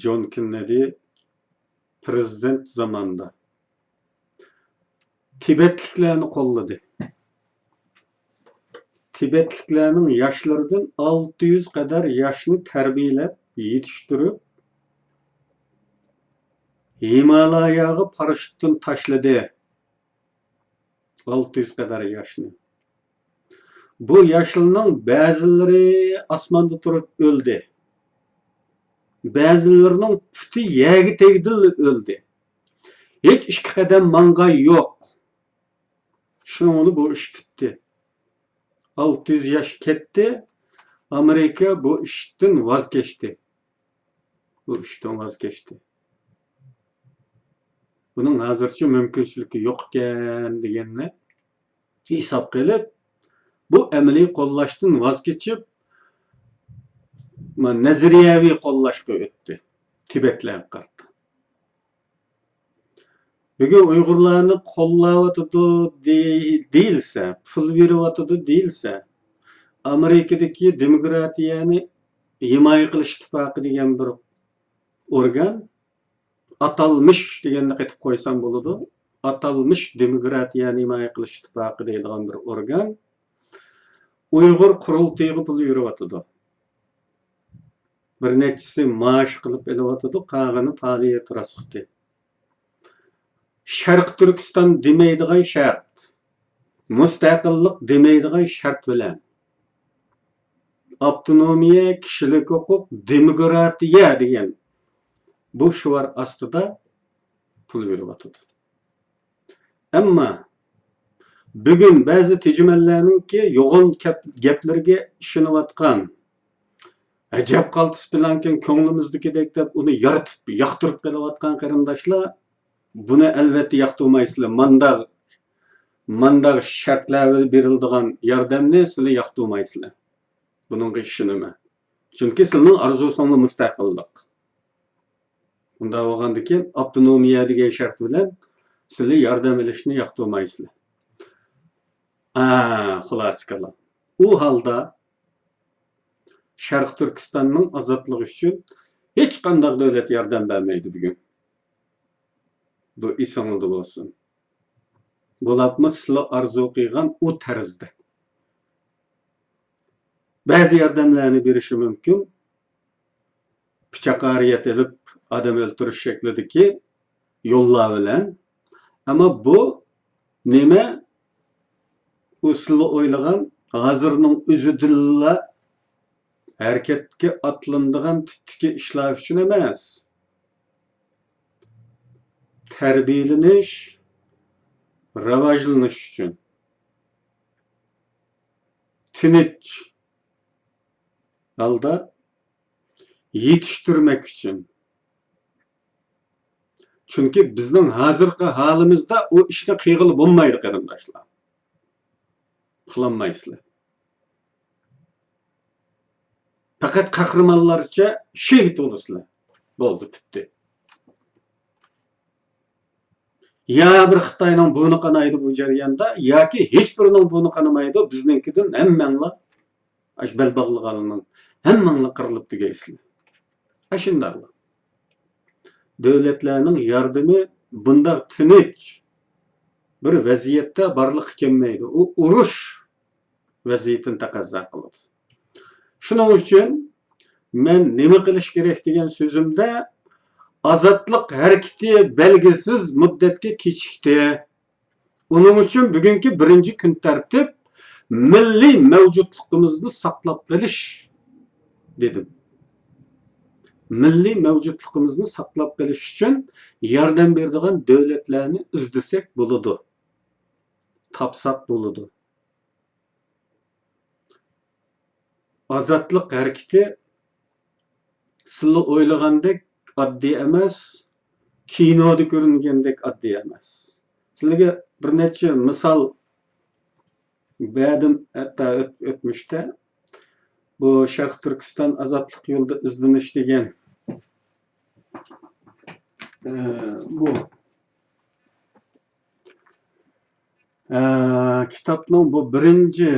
جون كېننېدى پىرېزىدېنت زامانىدا تىبەتلىكلەرنى قوللىدى. تىبەتلىكلەرنىڭ ياشلىرىدىن ئالتە يۈز قەدەر ياشنى تەربىيەلەپ يېتىشتۈرۈپ، ھىمالاياغا پاراشوتتىن تاشلىدى. ئالتە يۈز قەدەر ياشنى. بۇ ياشلارنىڭ بەزىلىرى ئاسماندا تۇرۇپ ئۆلدى. بەزىلىرىنىڭ پۇتى يەرگە تەگدىلا ئۆلدى. ھېچ ئىككى قەدەم ماڭغان يوق. شۇنىڭ بىلەن بۇ ئىش پۈتتى. ئالتە يۈز ياش كەتتى. ئامېرىكا بۇ ئىشتىن ۋاز كەچتى. بۇ ئىشتىن ۋاز كەچتى. بۇنىڭ ھازىرچە مۇمكىنچىلىكى يوق ئىكەن دېگەننى ھېسابقا ئېلىپ، بۇ ئەمەلىي قوللاشتىن ۋاز كېچىپ، ما، نەزەرىيەۋى قوللاشقا ئۆتتى تىبەتلەرگە قارىتا. بۈگۈن ئۇيغۇرلارنى قوللاۋاتىدۇ دېي-، دېيىلسە، پۇل بېرىۋاتىدۇ دېيىلسە، ئامېرىكىدىكى دېموكراتىيەنى ھىمايە قىلىش ئىتتىپاقى دېگەن بىر ئورگان، ئاتالمىش دېگەننى قېتىپ قويسام بولىدۇ، ئاتالمىش دېموكراتىيەنى ھىمايە قىلىش ئىتتىپاقى دەيدىغان بىر ئورگان ئۇيغۇر قۇرۇلتىيىغا پۇل بېرىۋاتىدۇ. بىر نەچچىسى مائاش قىلىپ ئېلىۋاتىدۇ، قالغىنى پائالىيەت راسخوتى. شەرقىي تۈركىستان دېمەيدىغان شەرت، مۇستەقىللىق دېمەيدىغان شەرت بىلەن، ئاپتونومىيە، كىشىلىك ھوقۇق، دېموكراتىيە دېگەن بۇ شوئار ئاستىدا پۇل بېرىۋاتىدۇ. ئەمما بۈگۈن بەزى تېجىمەنلەرنىڭكى يوغان كەپ-، گەپلىرىگە ئىشىنىۋاتقان، ئەجەب قالتىس پىلانكەن كۆڭلىمىزدىكىدەك دەپ ئۇنى يارىتىپ، ياقتۇرۇپ قېلىۋاتقان قېرىنداشلار، بۇنى ئەلۋەتتە ياقتۇرمايسىلەر. مانداق، مانداق شەرتلەر بىلەن بېرىلىدىغان ياردەمنى سىلەر ياقتۇرمايسىلەر. بۇنىڭغا ئىشىنىمەن. چۈنكى سىلىنىڭ ئارزۇسىڭلار مۇستەقىللىق. ئۇنداق بولغاندىكىن، ئاپتونومىيە دېگەن شەرت بىلەن سىلەر ياردەم ئېلىشنى ياقتۇرمايسىلەر. ئا، خۇلاسە كالام. ئۇ ھالدا شەرقىي تۈركىستاننىڭ ئازادلىقى ئۈچۈن ھېچقانداق دۆلەت ياردەم بەرمەيدۇ بۈگۈن. بۇ ئېسىڭلاردا بولسۇن. بولۇپمۇ سىلەر ئارزۇ قىلغان ئۇ تەرزدە. بەزى ياردەملەرنى بېرىشى مۇمكىن. پىچاق ئارىيەت ئېلىپ، ئادەم ئۆلتۈرۈش شەكلىدىكى يوللار بىلەن. ئەمما بۇ نېمە؟ ئۇ سىلەر ئويلىغان ھازىرنىڭ ئۆزىدىنلا ھەرىكەتكە ئاتلىنىدىغان تىپتىكى ئىشلار ئۈچۈن ئەمەس. تەربىيەلىنىش، راۋاجلىنىش ئۈچۈن. تىنچ ھالدا يېتىشتۈرمەك ئۈچۈن. چۈنكى بىزنىڭ ھازىرقى ھالىمىزدا ئۇ ئىشنى قىلغىلى بولمايدۇ، قېرىنداشلار. قىلالمايسىلەر. پەقەت قەھرىمانلارچە شېھىت بولىسىلەر. بولدى، پۈتتى. يا بىر خىتاينىڭ بۇرنى قانايدۇ بۇ جەرياندا، ياكى ھېچبىرىنىڭ بۇرنى قانىمايدۇ، بىزنىڭكىدىن ھەممەڭلار، ئاشۇ بەل باغلىغانلارنىڭ ھەممەڭلار قىرىلىپ تۈگەيسىلەر. ئاشۇنداقلا دۆلەتلەرنىڭ ياردىمى بۇنداق تىنچ بىر ۋەزىيەتتە بارلىققا كەلمەيدۇ. ئۇ ئۇرۇش ۋەزىيىتىنى تەقەززا قىلىدۇ. شۇنىڭ ئۈچۈن مەن نېمە قىلىش كېرەك دېگەن سۆزۈمدە، ئازادلىق ھەرىكىتى بەلگىسىز مۇددەتكە كېچىكتى. ئۇنىڭ ئۈچۈن بۈگۈنكى بىرىنچى كۈن تەرتىپ مىللىي مەۋجۇتلۇقىمىزنى ساقلاپ قېلىش، دېدىم. مىللىي مەۋجۇتلۇقىمىزنى ساقلاپ قېلىش ئۈچۈن ياردەم بېرىدىغان دۆلەتلەرنى ئىزدىسەك بولىدۇ، تاپساق بولىدۇ. ئازادلىق ھەرىكىتى سىلى ئويلىغاندەك ئاددىي ئەمەس، كىنودا كۆرۈنگەندەك ئاددىي ئەمەس. سىلىگە بىر نەچچە مىسال بەردىم، ھەتتا ئۆت-، ئۆتمۈشتە. بۇ شەرقىي تۈركىستان ئازادلىق يولىدا ئىزدىنىش دېگەن، ئە، بۇ، ئە، كىتابنىڭ بۇ بىرىنچى،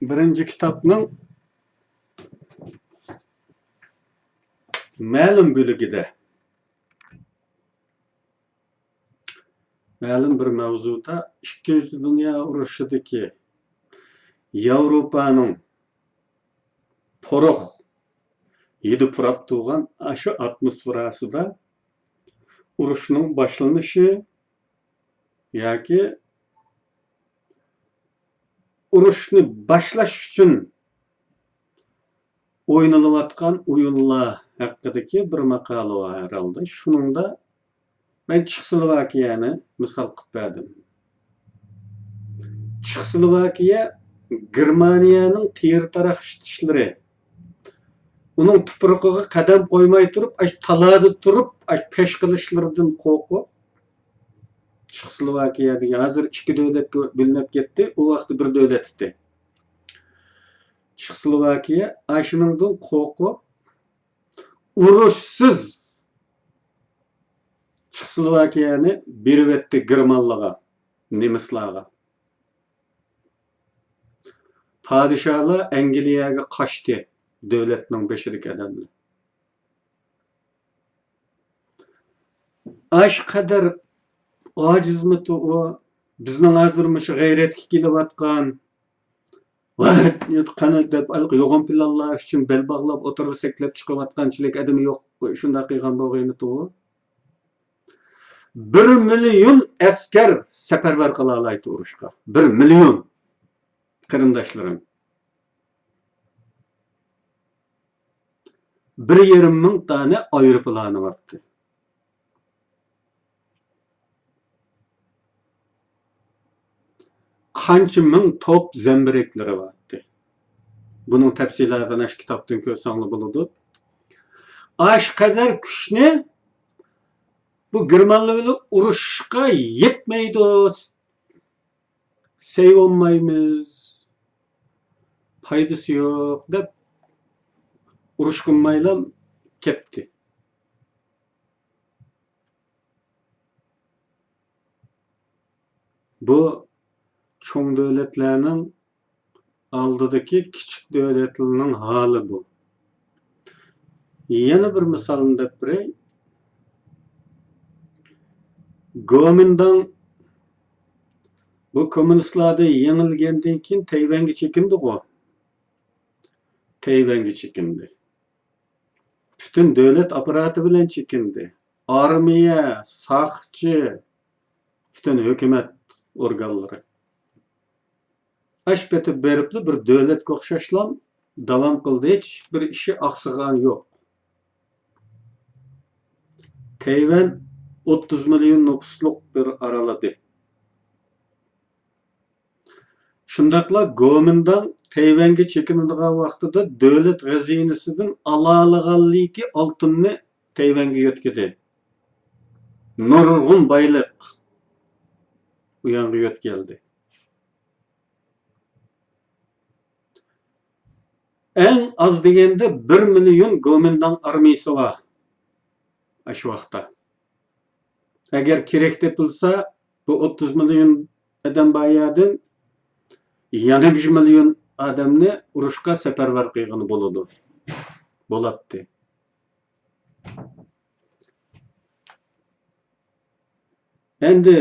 بىرىنچى كىتابنىڭ مەلۇم بۆلۈكىدە، مەلۇم بىر مەۋزۇدا ئىككىنچى دۇنيا ئۇرۇشىدىكى ياۋروپانىڭ پورۇق ھىدى پۇراپ تۇرغان ئاشۇ ئاتموسفېراسىدا ئۇرۇشنىڭ باشلىنىشى ياكى ئۇرۇشنى باشلاش ئۈچۈن ئوينىلىۋاتقان ئويۇنلار ھەققىدىكى بىر ماقالە بار ھەرھالدا. شۇنىڭدا مەن چېخوسلوۋاكىيەنى مىسال قىلىپ بەردىم. چېخوسلوۋاكىيە گېرمانىيەنىڭ تېرە تاراق ئىشلىتىشلىرى، ئۇنىڭ تۇپرىقىغا قەدەم قويماي تۇرۇپ، ئاش تالادا تۇرۇپ، ئاش پەش قىلىشلىرىدىن قورقۇپ، چېخوسلوۋاكىيە دېگەن ھازىر ئىككى دۆلەتكە بۆلۈنۈپ كەتتى، ئۇ ۋاقىتتا بىر دۆلەت ئىدى. چېخوسلوۋاكىيە ئاشۇنىڭدىن قورقۇپ، ئۇرۇشسىز چېخوسلوۋاكىيەنى بېرىۋەتتى گېرمانلارغا، نېمىسلارغا. پادىشاھلار ئەنگلىيەگە قاچتى، دۆلەتنىڭ بېشىدىكى ئادەملەر. ئاشۇ قەدەر ئاجىزمىتى ئۇ؟ بىزنىڭ ھازىر مۇشۇ غەيرەتكە كېلىۋاتقان، قانا دەپ ھېلىقى يوغان پىلانلار ئۈچۈن بەل باغلاپ ئوتتۇرىغا سەكلەپ چىقىۋاتقانچىلىك ئادىمى يوق، شۇنداق قىلغان بولغىيمىتى ئۇ؟ بىر مىليون ئەسكەر سەپەرۋەر قىلالايتتى ئۇرۇشقا. بىر مىليون، قېرىنداشلىرىم. بىر يېرىم مىڭ دانە ئايروپىلانى بارتتى. قانچە مىڭ توپ زەمبىرەكلىرى بارتتى. بۇنىڭ تەپسىلاتىنى ئاشۇ كىتابتىن كۆرسەڭلار بولىدۇ. ئاشۇ قەدەر كۈچنى بۇ گېرمانلار بىلەن ئۇرۇشقا يەتمەيدۇ، سېۋەلمەيمىز، پايدىسى يوق دەپ ئۇرۇش قىلمايلا كەتتى. بۇ چوڭ دۆلەتلەرنىڭ ئالدىدىكى كىچىك دۆلەتلەرنىڭ ھالى بۇ. يەنە بىر مىسالنى دەپ بېرەي. گومىنداڭ بۇ كوممۇنىستلاردىن يېڭىلگەندىن كېيىن تەيۋەنگە چېكىندىغۇ؟ تەيۋەنگە چېكىندى. پۈتۈن دۆلەت ئاپپاراتى بىلەن چېكىندى. ئارمىيە، ساقچى، پۈتۈن ھۆكۈمەت ئورگانلىرى. ئاشۇ پېتى بېرىپلا بىر دۆلەتكە ئوخشاشلا داۋام قىلدى، ھېچ بىر ئىشى ئاقسىغان يوق. تەيۋەن ئوتتۇز مىليون نوپۇسلۇق بىر ئارال ئىدى. شۇنداقلا گومىنداڭ تەيۋەنگە چېكىنىدىغان ۋاقتىدا دۆلەت خەزىنىسىدىن ئالالىغانلىكى ئالتۇننى تەيۋەنگە يۆتكىدى. نۇرغۇن بايلىق ئۇ يانغا يۆتكەلدى. ئەڭ ئاز دېگەندە بىر مىليون گومىنداڭ ئارمىيىسى بار ئاشۇ ۋاقىتتا. ئەگەر كېرەك تېپىلسا، بۇ ئوتتۇز مىليون ئادەم بار يەردىن يەنە بىر مىليون ئادەمنى ئۇرۇشقا سەپەرۋەر قىلغىلى بولىدۇ. بولاتتى. ئەمدى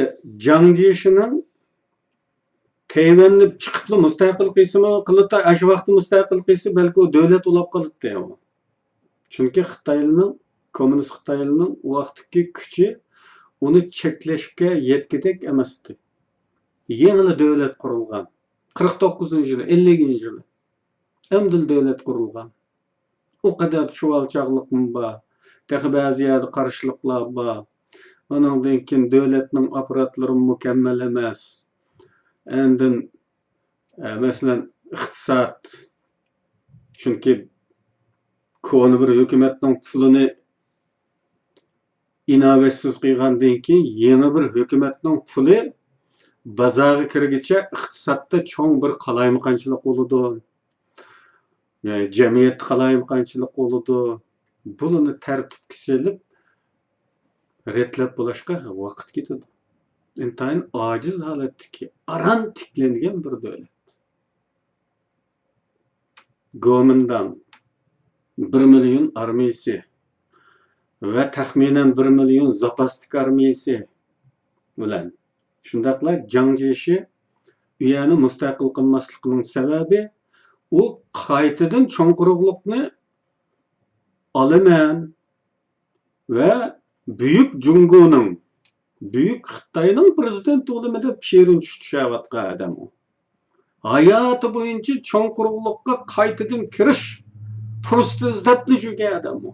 جاڭ جيېشىنىڭ تەيۋەننى چىقىپلا مۇستەقىل قىلسىمۇ، قىلىدۇ، ئاشۇ ۋاقىتتا مۇستەقىل قىلسا، بەلكى ئۇ دۆلەت ئۇلاپ قالاتتى ئۇ. چۈنكى خىتايلىنىڭ، كوممۇنىست خىتايلىنىڭ ئۇ ۋاقىتتىكى كۈچى ئۇنى چەكلەشكە يەتكۈدەك ئەمەستى. يېڭىلا دۆلەت قۇرۇلغان. قىرىق توققۇزىنچى يىلى، ئەللىكىنچى يىلى ئەمدىلا دۆلەت قۇرۇلغان. ئۇ قەدەر چۇۋالچاقلىقمۇ بار. تېخى بەزى يەردە قارشىلىقلار بار. ئۇنىڭدىن كېيىن دۆلەتنىڭ ئاپپاراتلىرىمۇ مۇكەممەل ئەمەس. ئاندىن، ئە، مەسىلەن، ئىقتىساد. چۈنكى كونا بىر ھۆكۈمەتنىڭ پۇلىنى ئىناۋەتسىز قىلغاندىن كېيىن، يېڭى بىر ھۆكۈمەتنىڭ پۇلى بازارغا كىرگۈچە ئىقتىسادتا چوڭ بىر قالايمىقانچىلىق بولىدۇ. يەنى جەمئىيەتتە قالايمىقانچىلىق بولىدۇ. بۇلارنى تەرتىپكە سېلىپ، رەتلەپ بولۇشقا ۋاقىت كېتىدۇ. ئىنتايىن ئاجىز ھالەتتىكى، ئاران تىكلەنگەن بىر دۆلەت. گومىنداڭ بىر مىليون ئارمىيىسى ۋە تەخمىنەن بىر مىليون زاپاستىكى ئارمىيىسى بىلەن، شۇنداقلا جاڭ جيېشى ئۇ يەرنى مۇستەقىل قىلماسلىقىنىڭ سەۋەبى، ئۇ قايتىدىن چوڭ قۇرۇقلۇقنى ئالىمەن ۋە بۈيۈك جۇڭگونىڭ، بۈيۈك خىتاينىڭ پىرېزىدېنتى بولىمەن دەپ شېرىن چۈش چۈشەۋاتقان ئادەم ئۇ. ھاياتى بويىچە چوڭ قۇرۇقلۇققا قايتىدىن كىرىش پۇرسىتى ئىزدەپلا يۈرگەن ئادەم ئۇ.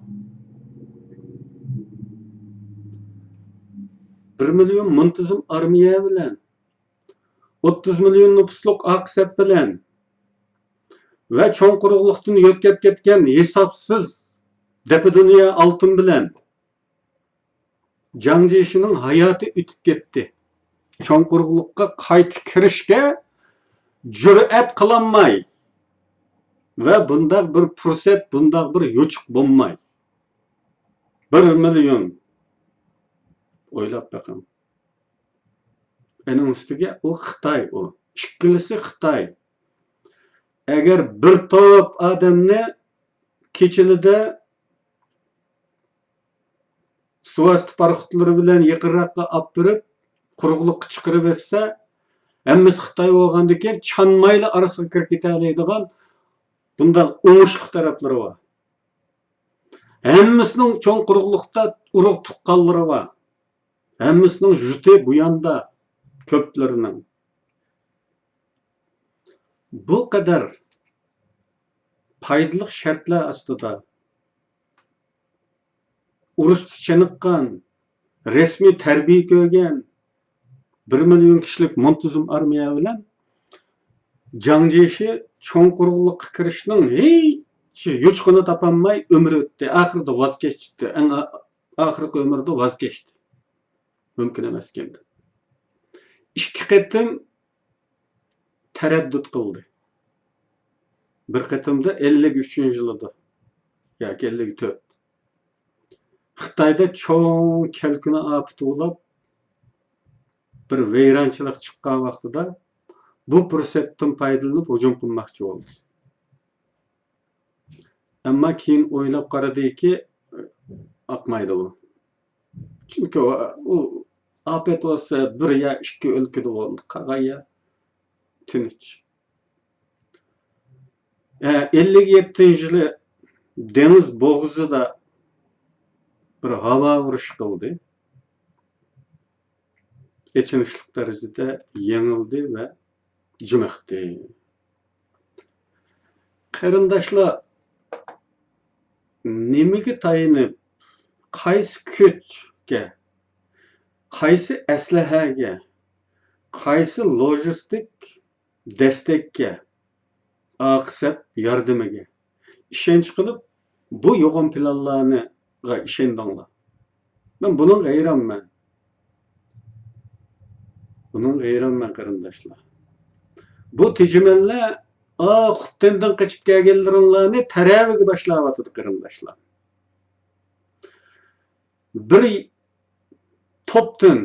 بىر مىليون مۇنتىزىم ئارمىيە بىلەن، ئوتتۇز مىليون نوپۇسلۇق ئاق سەپ بىلەن ۋە چوڭ قۇرۇقلۇقتىن يۆتكەپ كەتكەن ھېسابسىز دەپە دۇنيا ئالتۇن بىلەن جاڭ جيېشىنىڭ ھاياتى ئۆتۈپ كەتتى. چوڭ قۇرۇقلۇققا قايتا كىرىشكە جۈرئەت قىلالماي ۋە بۇنداق بىر پۇرسەت، بۇنداق بىر يوچۇق بولماي. بىر مىليون. ئويلاپ بېقىڭ. ئېنىڭ ئۈستىگە ئۇ خىتاي، ئۇ. ئىككىلىسى خىتاي. ئەگەر بىر توپ ئادەمنى كېچىلىدە سۇۋاستى پاراخوتلىرى بىلەن يېقىنراققا ئاپىرىپ، قۇرۇقلۇققا چىقىرىۋەتسە، ھەممىسى خىتاي بولغاندىكىن چانمايلا ئارىسىغا كىرىپ كېتەلەيدىغان بۇنداق ئوڭۇشلۇق تەرەپلىرى بار. ھەممىسىنىڭ چوڭ قۇرۇقلۇقتا ئۇرۇق تۇغقانلىرى بار. ھەممىسىنىڭ يۇرتى بۇ ياندا، كۆپلىرىنىڭ. بۇ قەدەر پايدىلىق شەرتلەر ئاستىدا ئۇرۇشتا چېنىققان، رەسمىي تەربىيە كۆرگەن بىر مىليون كىشىلىك مۇنتىزىم ئارمىيە بىلەن جاڭ جيېشى چوڭ قۇرۇقلۇققا كىرىشنىڭ ھېچ يوچۇقىنى تاپالماي ئۆمرى ئۆتتى. ئاخىرىدا ۋاز كەچتى. ئەڭ ئا-، ئاخىرقى ئۆمرىدە ۋاز كەچتى. مۇمكىن ئەمەسكەن دەپ. ئىككى قېتىم تەرەددۇت قىلدى. بىر قېتىمدا ئەللىك ئۈچىنچى يىلىدا ياكى ئەللىك تۆت. خىتايدا چوڭ كەلكۈن ئاپىتى بولۇپ، بىر ۋەيرانچىلىق چىققان ۋاقتىدا بۇ پۇرسەتتىن پايدىلىنىپ ھۇجۇم قىلماقچى بولدى. ئەمما كېيىن ئويلاپ قارىدىكى، ئاقمايدۇ بۇ. چۈنكى ئۇ، ئۇ ئاپەت بولسا بىر يا ئىككى ئۆلكىدە بولدى، قالغان يەر تىنچ. ئە، ئەللىك يەتتىنچى يىلى دېڭىز بوغۇزىدا بىر ھاۋا ئۇرۇشى قىلدى. ئېچىنىشلىق دەرىجىدە يېڭىلدى ۋە جىمىقتى. قېرىنداشلار، نېمىگە تايىنىپ، قايسى كۈچكە، قايسى ئەسلىھەگە، قايسى لوجىستىك دەستەككە، ئاق سەپ ياردىمىگە ئىشەنچ قىلىپ، بۇ يوغان پىلانلارنىغا ئىشەندىڭلار؟ مەن بۇنىڭغا ھەيرانمەن. بۇنىڭغا ھەيرانمەن، قېرىنداشلار. بۇ تېجىمەنلەر، ئا، خوتەندىن قېچىپ كەلگەنلىرىڭلارنى تەرەۋىگە باشلاۋاتىدۇ، قېرىنداشلار. بىر توپتىن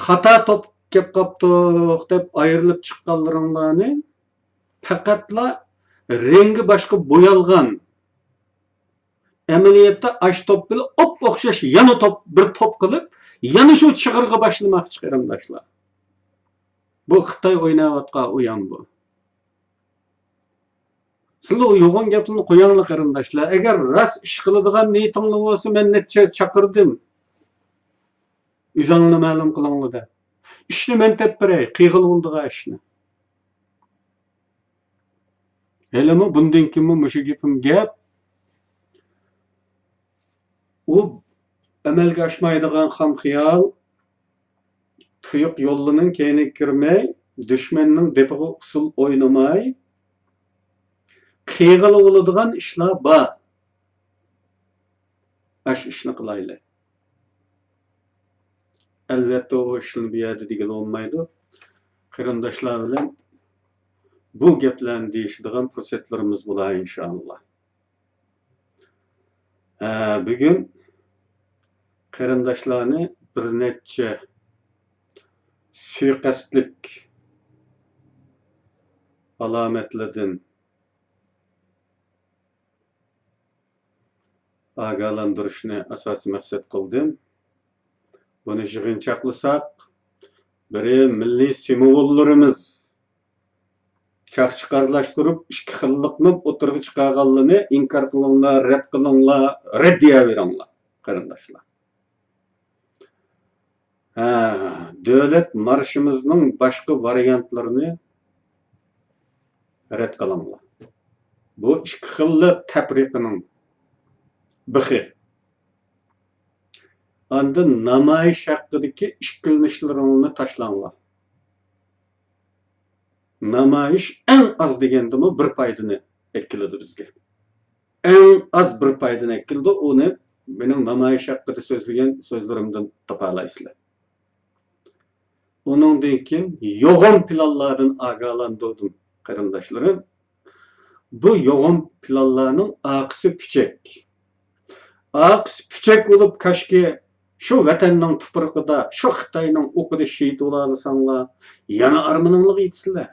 خاتا توپ كەپ قاپتۇق دەپ ئايرىلىپ چىققانلىرىڭلارنى پەقەتلا رەڭگى باشقا بويالغان، ئەمەلىيەتتە ئاشۇ توپ بىلەن ئوپئوخشاش يەنە توپ، بىر توپ قىلىپ، يەنە شۇ چىغىرغا باشلىماقچى، قېرىنداشلار. بۇ خىتاي ئويناۋاتقان ئويۇن بۇ. سىلەر ئۇ يوغان گەپلەرنى قويۇڭلار، قېرىنداشلار. ئەگەر راست ئىش قىلىدىغان نىيىتىڭلار بولسا، مەن نەچچە چاقىردىم. ئۆزۈڭلار مەلۇم قىلىڭلار دەپ. ئىشنى مەن دەپ بېرەي، قىلغىلى بولىدىغان ئىشنى. ھېلىمۇ بۇندىن كېيىنمۇ مۇشۇ گېپىم گەپ. ئۇ ئەمەلگە ئاشمايدىغان خام خىيال، تۇيۇق يوللىنىڭ كەينىگە كىرمەي، دۈشمەننىڭ دېپىغا ئۇسسۇل ئوينىماي، قىلغىلى بولىدىغان ئىشلار بار. ئاشۇ ئىشنى قىلايلى. ئەلۋەتتە، ئۇ ئىشنى بۇ يەردە دېگىلى بولمايدۇ. قېرىنداشلار بىلەن بۇ گەپلەرنى دېيىشىدىغان پۇرسەتلىرىمىز بولار، ئىنشائاللا. ھە، بۈگۈن قېرىنداشلارنى بىر نەچچە سۇيىقەستلىك ئالامەتلىرىدىن ئاگاھلاندۇرۇشنى ئاساسىي مەقسەت قىلدىم. بۇنى يىغىنچاقلىساق، بىرى مىللىي سىمۋوللىرىمىز چاقچىقى ئارىلاشتۇرۇپ، ئىككى خىللىقنى ئوتتۇرىغا چىقارغانلىرىنى ئىنكار قىلىڭلار، رەت قىلىڭلار، رەددىيە بېرىڭلار، قېرىنداشلار. ھە، دۆلەت مارشىمىزنىڭ باشقا ۋارىيانتلىرىنى رەت قىلىڭلار. بۇ ئىككى خىللىق تەپرىقىنىڭ بىخى. ئاندىن نامايىش ھەققىدىكى ئىككىلىنىشلىرىڭلارنى تاشلاڭلار. نامايىش ئەڭ ئاز دېگەندىمۇ بىر پايدىنى ئەكېلىدۇ بىزگە. ئەڭ ئاز بىر پايدىنى ئەكېلىدۇ، ئۇنى مېنىڭ نامايىش ھەققىدە سۆزلىگەن سۆزلىرىمدىن تاپالايسىلەر. ئۇنىڭدىن كېيىن يوغان پىلانلاردىن ئاگاھلاندۇردۇم، قېرىنداشلىرىم. بۇ يوغان پىلانلارنىڭ ئارقىسى پۈچەك. ئارقىسى پۈچەك بولۇپ، كاشكى شۇ ۋەتەننىڭ تۇپرىقىدا، شۇ خىتاينىڭ ئوقىدا شېھىت بولالىساڭلار، يەنە ئارمىنىڭلارغا يېتىسىلەر.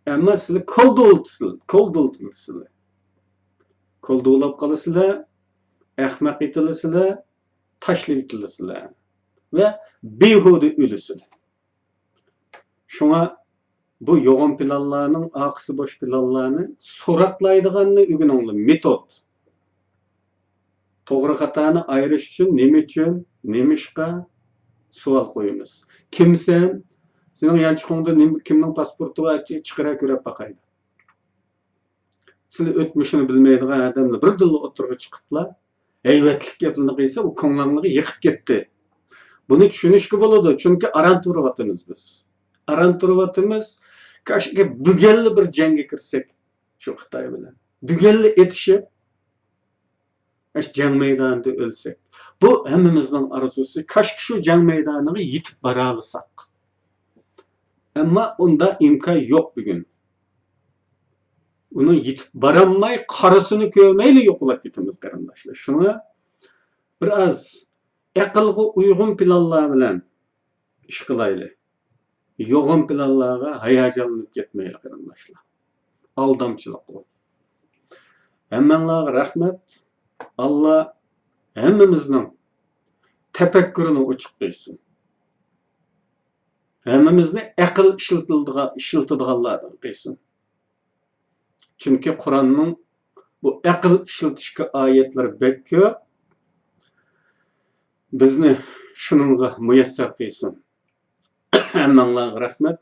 ئەمما سىلەر كولدۇۋلىتىسىلەر، كولدۇۋلىتىلىسىلەر. كولدۇۋلاپ قالىسىلەر، ئەخمەق ئېتىلىسىلەر، تاشلىۋېتىلىسىلەر ۋە بىھۇدە ئۆلىسىلەر. شۇڭا بۇ يوغان پىلانلارنىڭ ئارقىسى بوش پىلانلارنى سوراقلايدىغاننى ئۆگىنىڭلار، مېتود. توغرا خاتانى ئايرىش ئۈچۈن نېمە ئۈچۈن، نېمىشقا سوئال قويىمىز. كىمسەن؟ سېنىڭ يانچۇقۇڭدا نېمە، كىمنىڭ پاسپورتى بار؟ چىقىرە كۆرۈپ باقايلى. سىلى ئۆتمۈشىنى بىلمەيدىغان ئادەمنى بىردىنلا ئوتتۇرىغا چىقىپلا، ھەيۋەتلىك گەپلىرىنى قىلسا، ئۇ كۆڭلۈڭلارغا يېقىپ كەتتى. بۇنى چۈشىنىشكە بولىدۇ، چۈنكى ئاران تۇرۇۋاتىمىز بىز. ئاران تۇرۇۋاتىمىز، كاشكى بۈگۈنلا بىر جەڭگە كىرسەك شۇ خىتاي بىلەن. بۈگۈنلا ئېتىشىپ، ئاشۇ جەڭ مەيدانىدا ئۆلسەك. بۇ ھەممىمىزنىڭ ئارزۇسى. كاشكى شۇ جەڭ مەيدانىغا يېتىپ بارالىساق. ئەمما ئۇنداق ئىمكان يوق بۈگۈن. ئۇنىڭ يېتىپ بارالماي، قارىسىنى كۆرمەيلا يوقىلاپ كېتىمىز، قېرىنداشلار. شۇڭا بىر ئاز ئەقىلگە ئۇيغۇن پىلانلار بىلەن ئىش قىلايلى. يوغان پىلانلارغا ھاياجانلىنىپ كەتمەيلى، قېرىنداشلار. ئالدامچىلىق ئۇ. ھەممەڭلارغا رەھمەت. ئاللا ھەممىمىزنىڭ تەپەككۇرىنى ئوچۇق قىلسۇن. ھەممىمىزنى ئەقىل ئىشلىتىلىدىغان، ئىشلىتىدىغانلاردىن قىلسۇن. چۈنكى قۇرئاننىڭ بۇ ئەقىل ئىشلىتىشكە ئايەتلىرى بەك كۆپ. بىزنى شۇنىڭغا مۇيەسسەر قىلسۇن. ھەممەڭلارغا رەھمەت.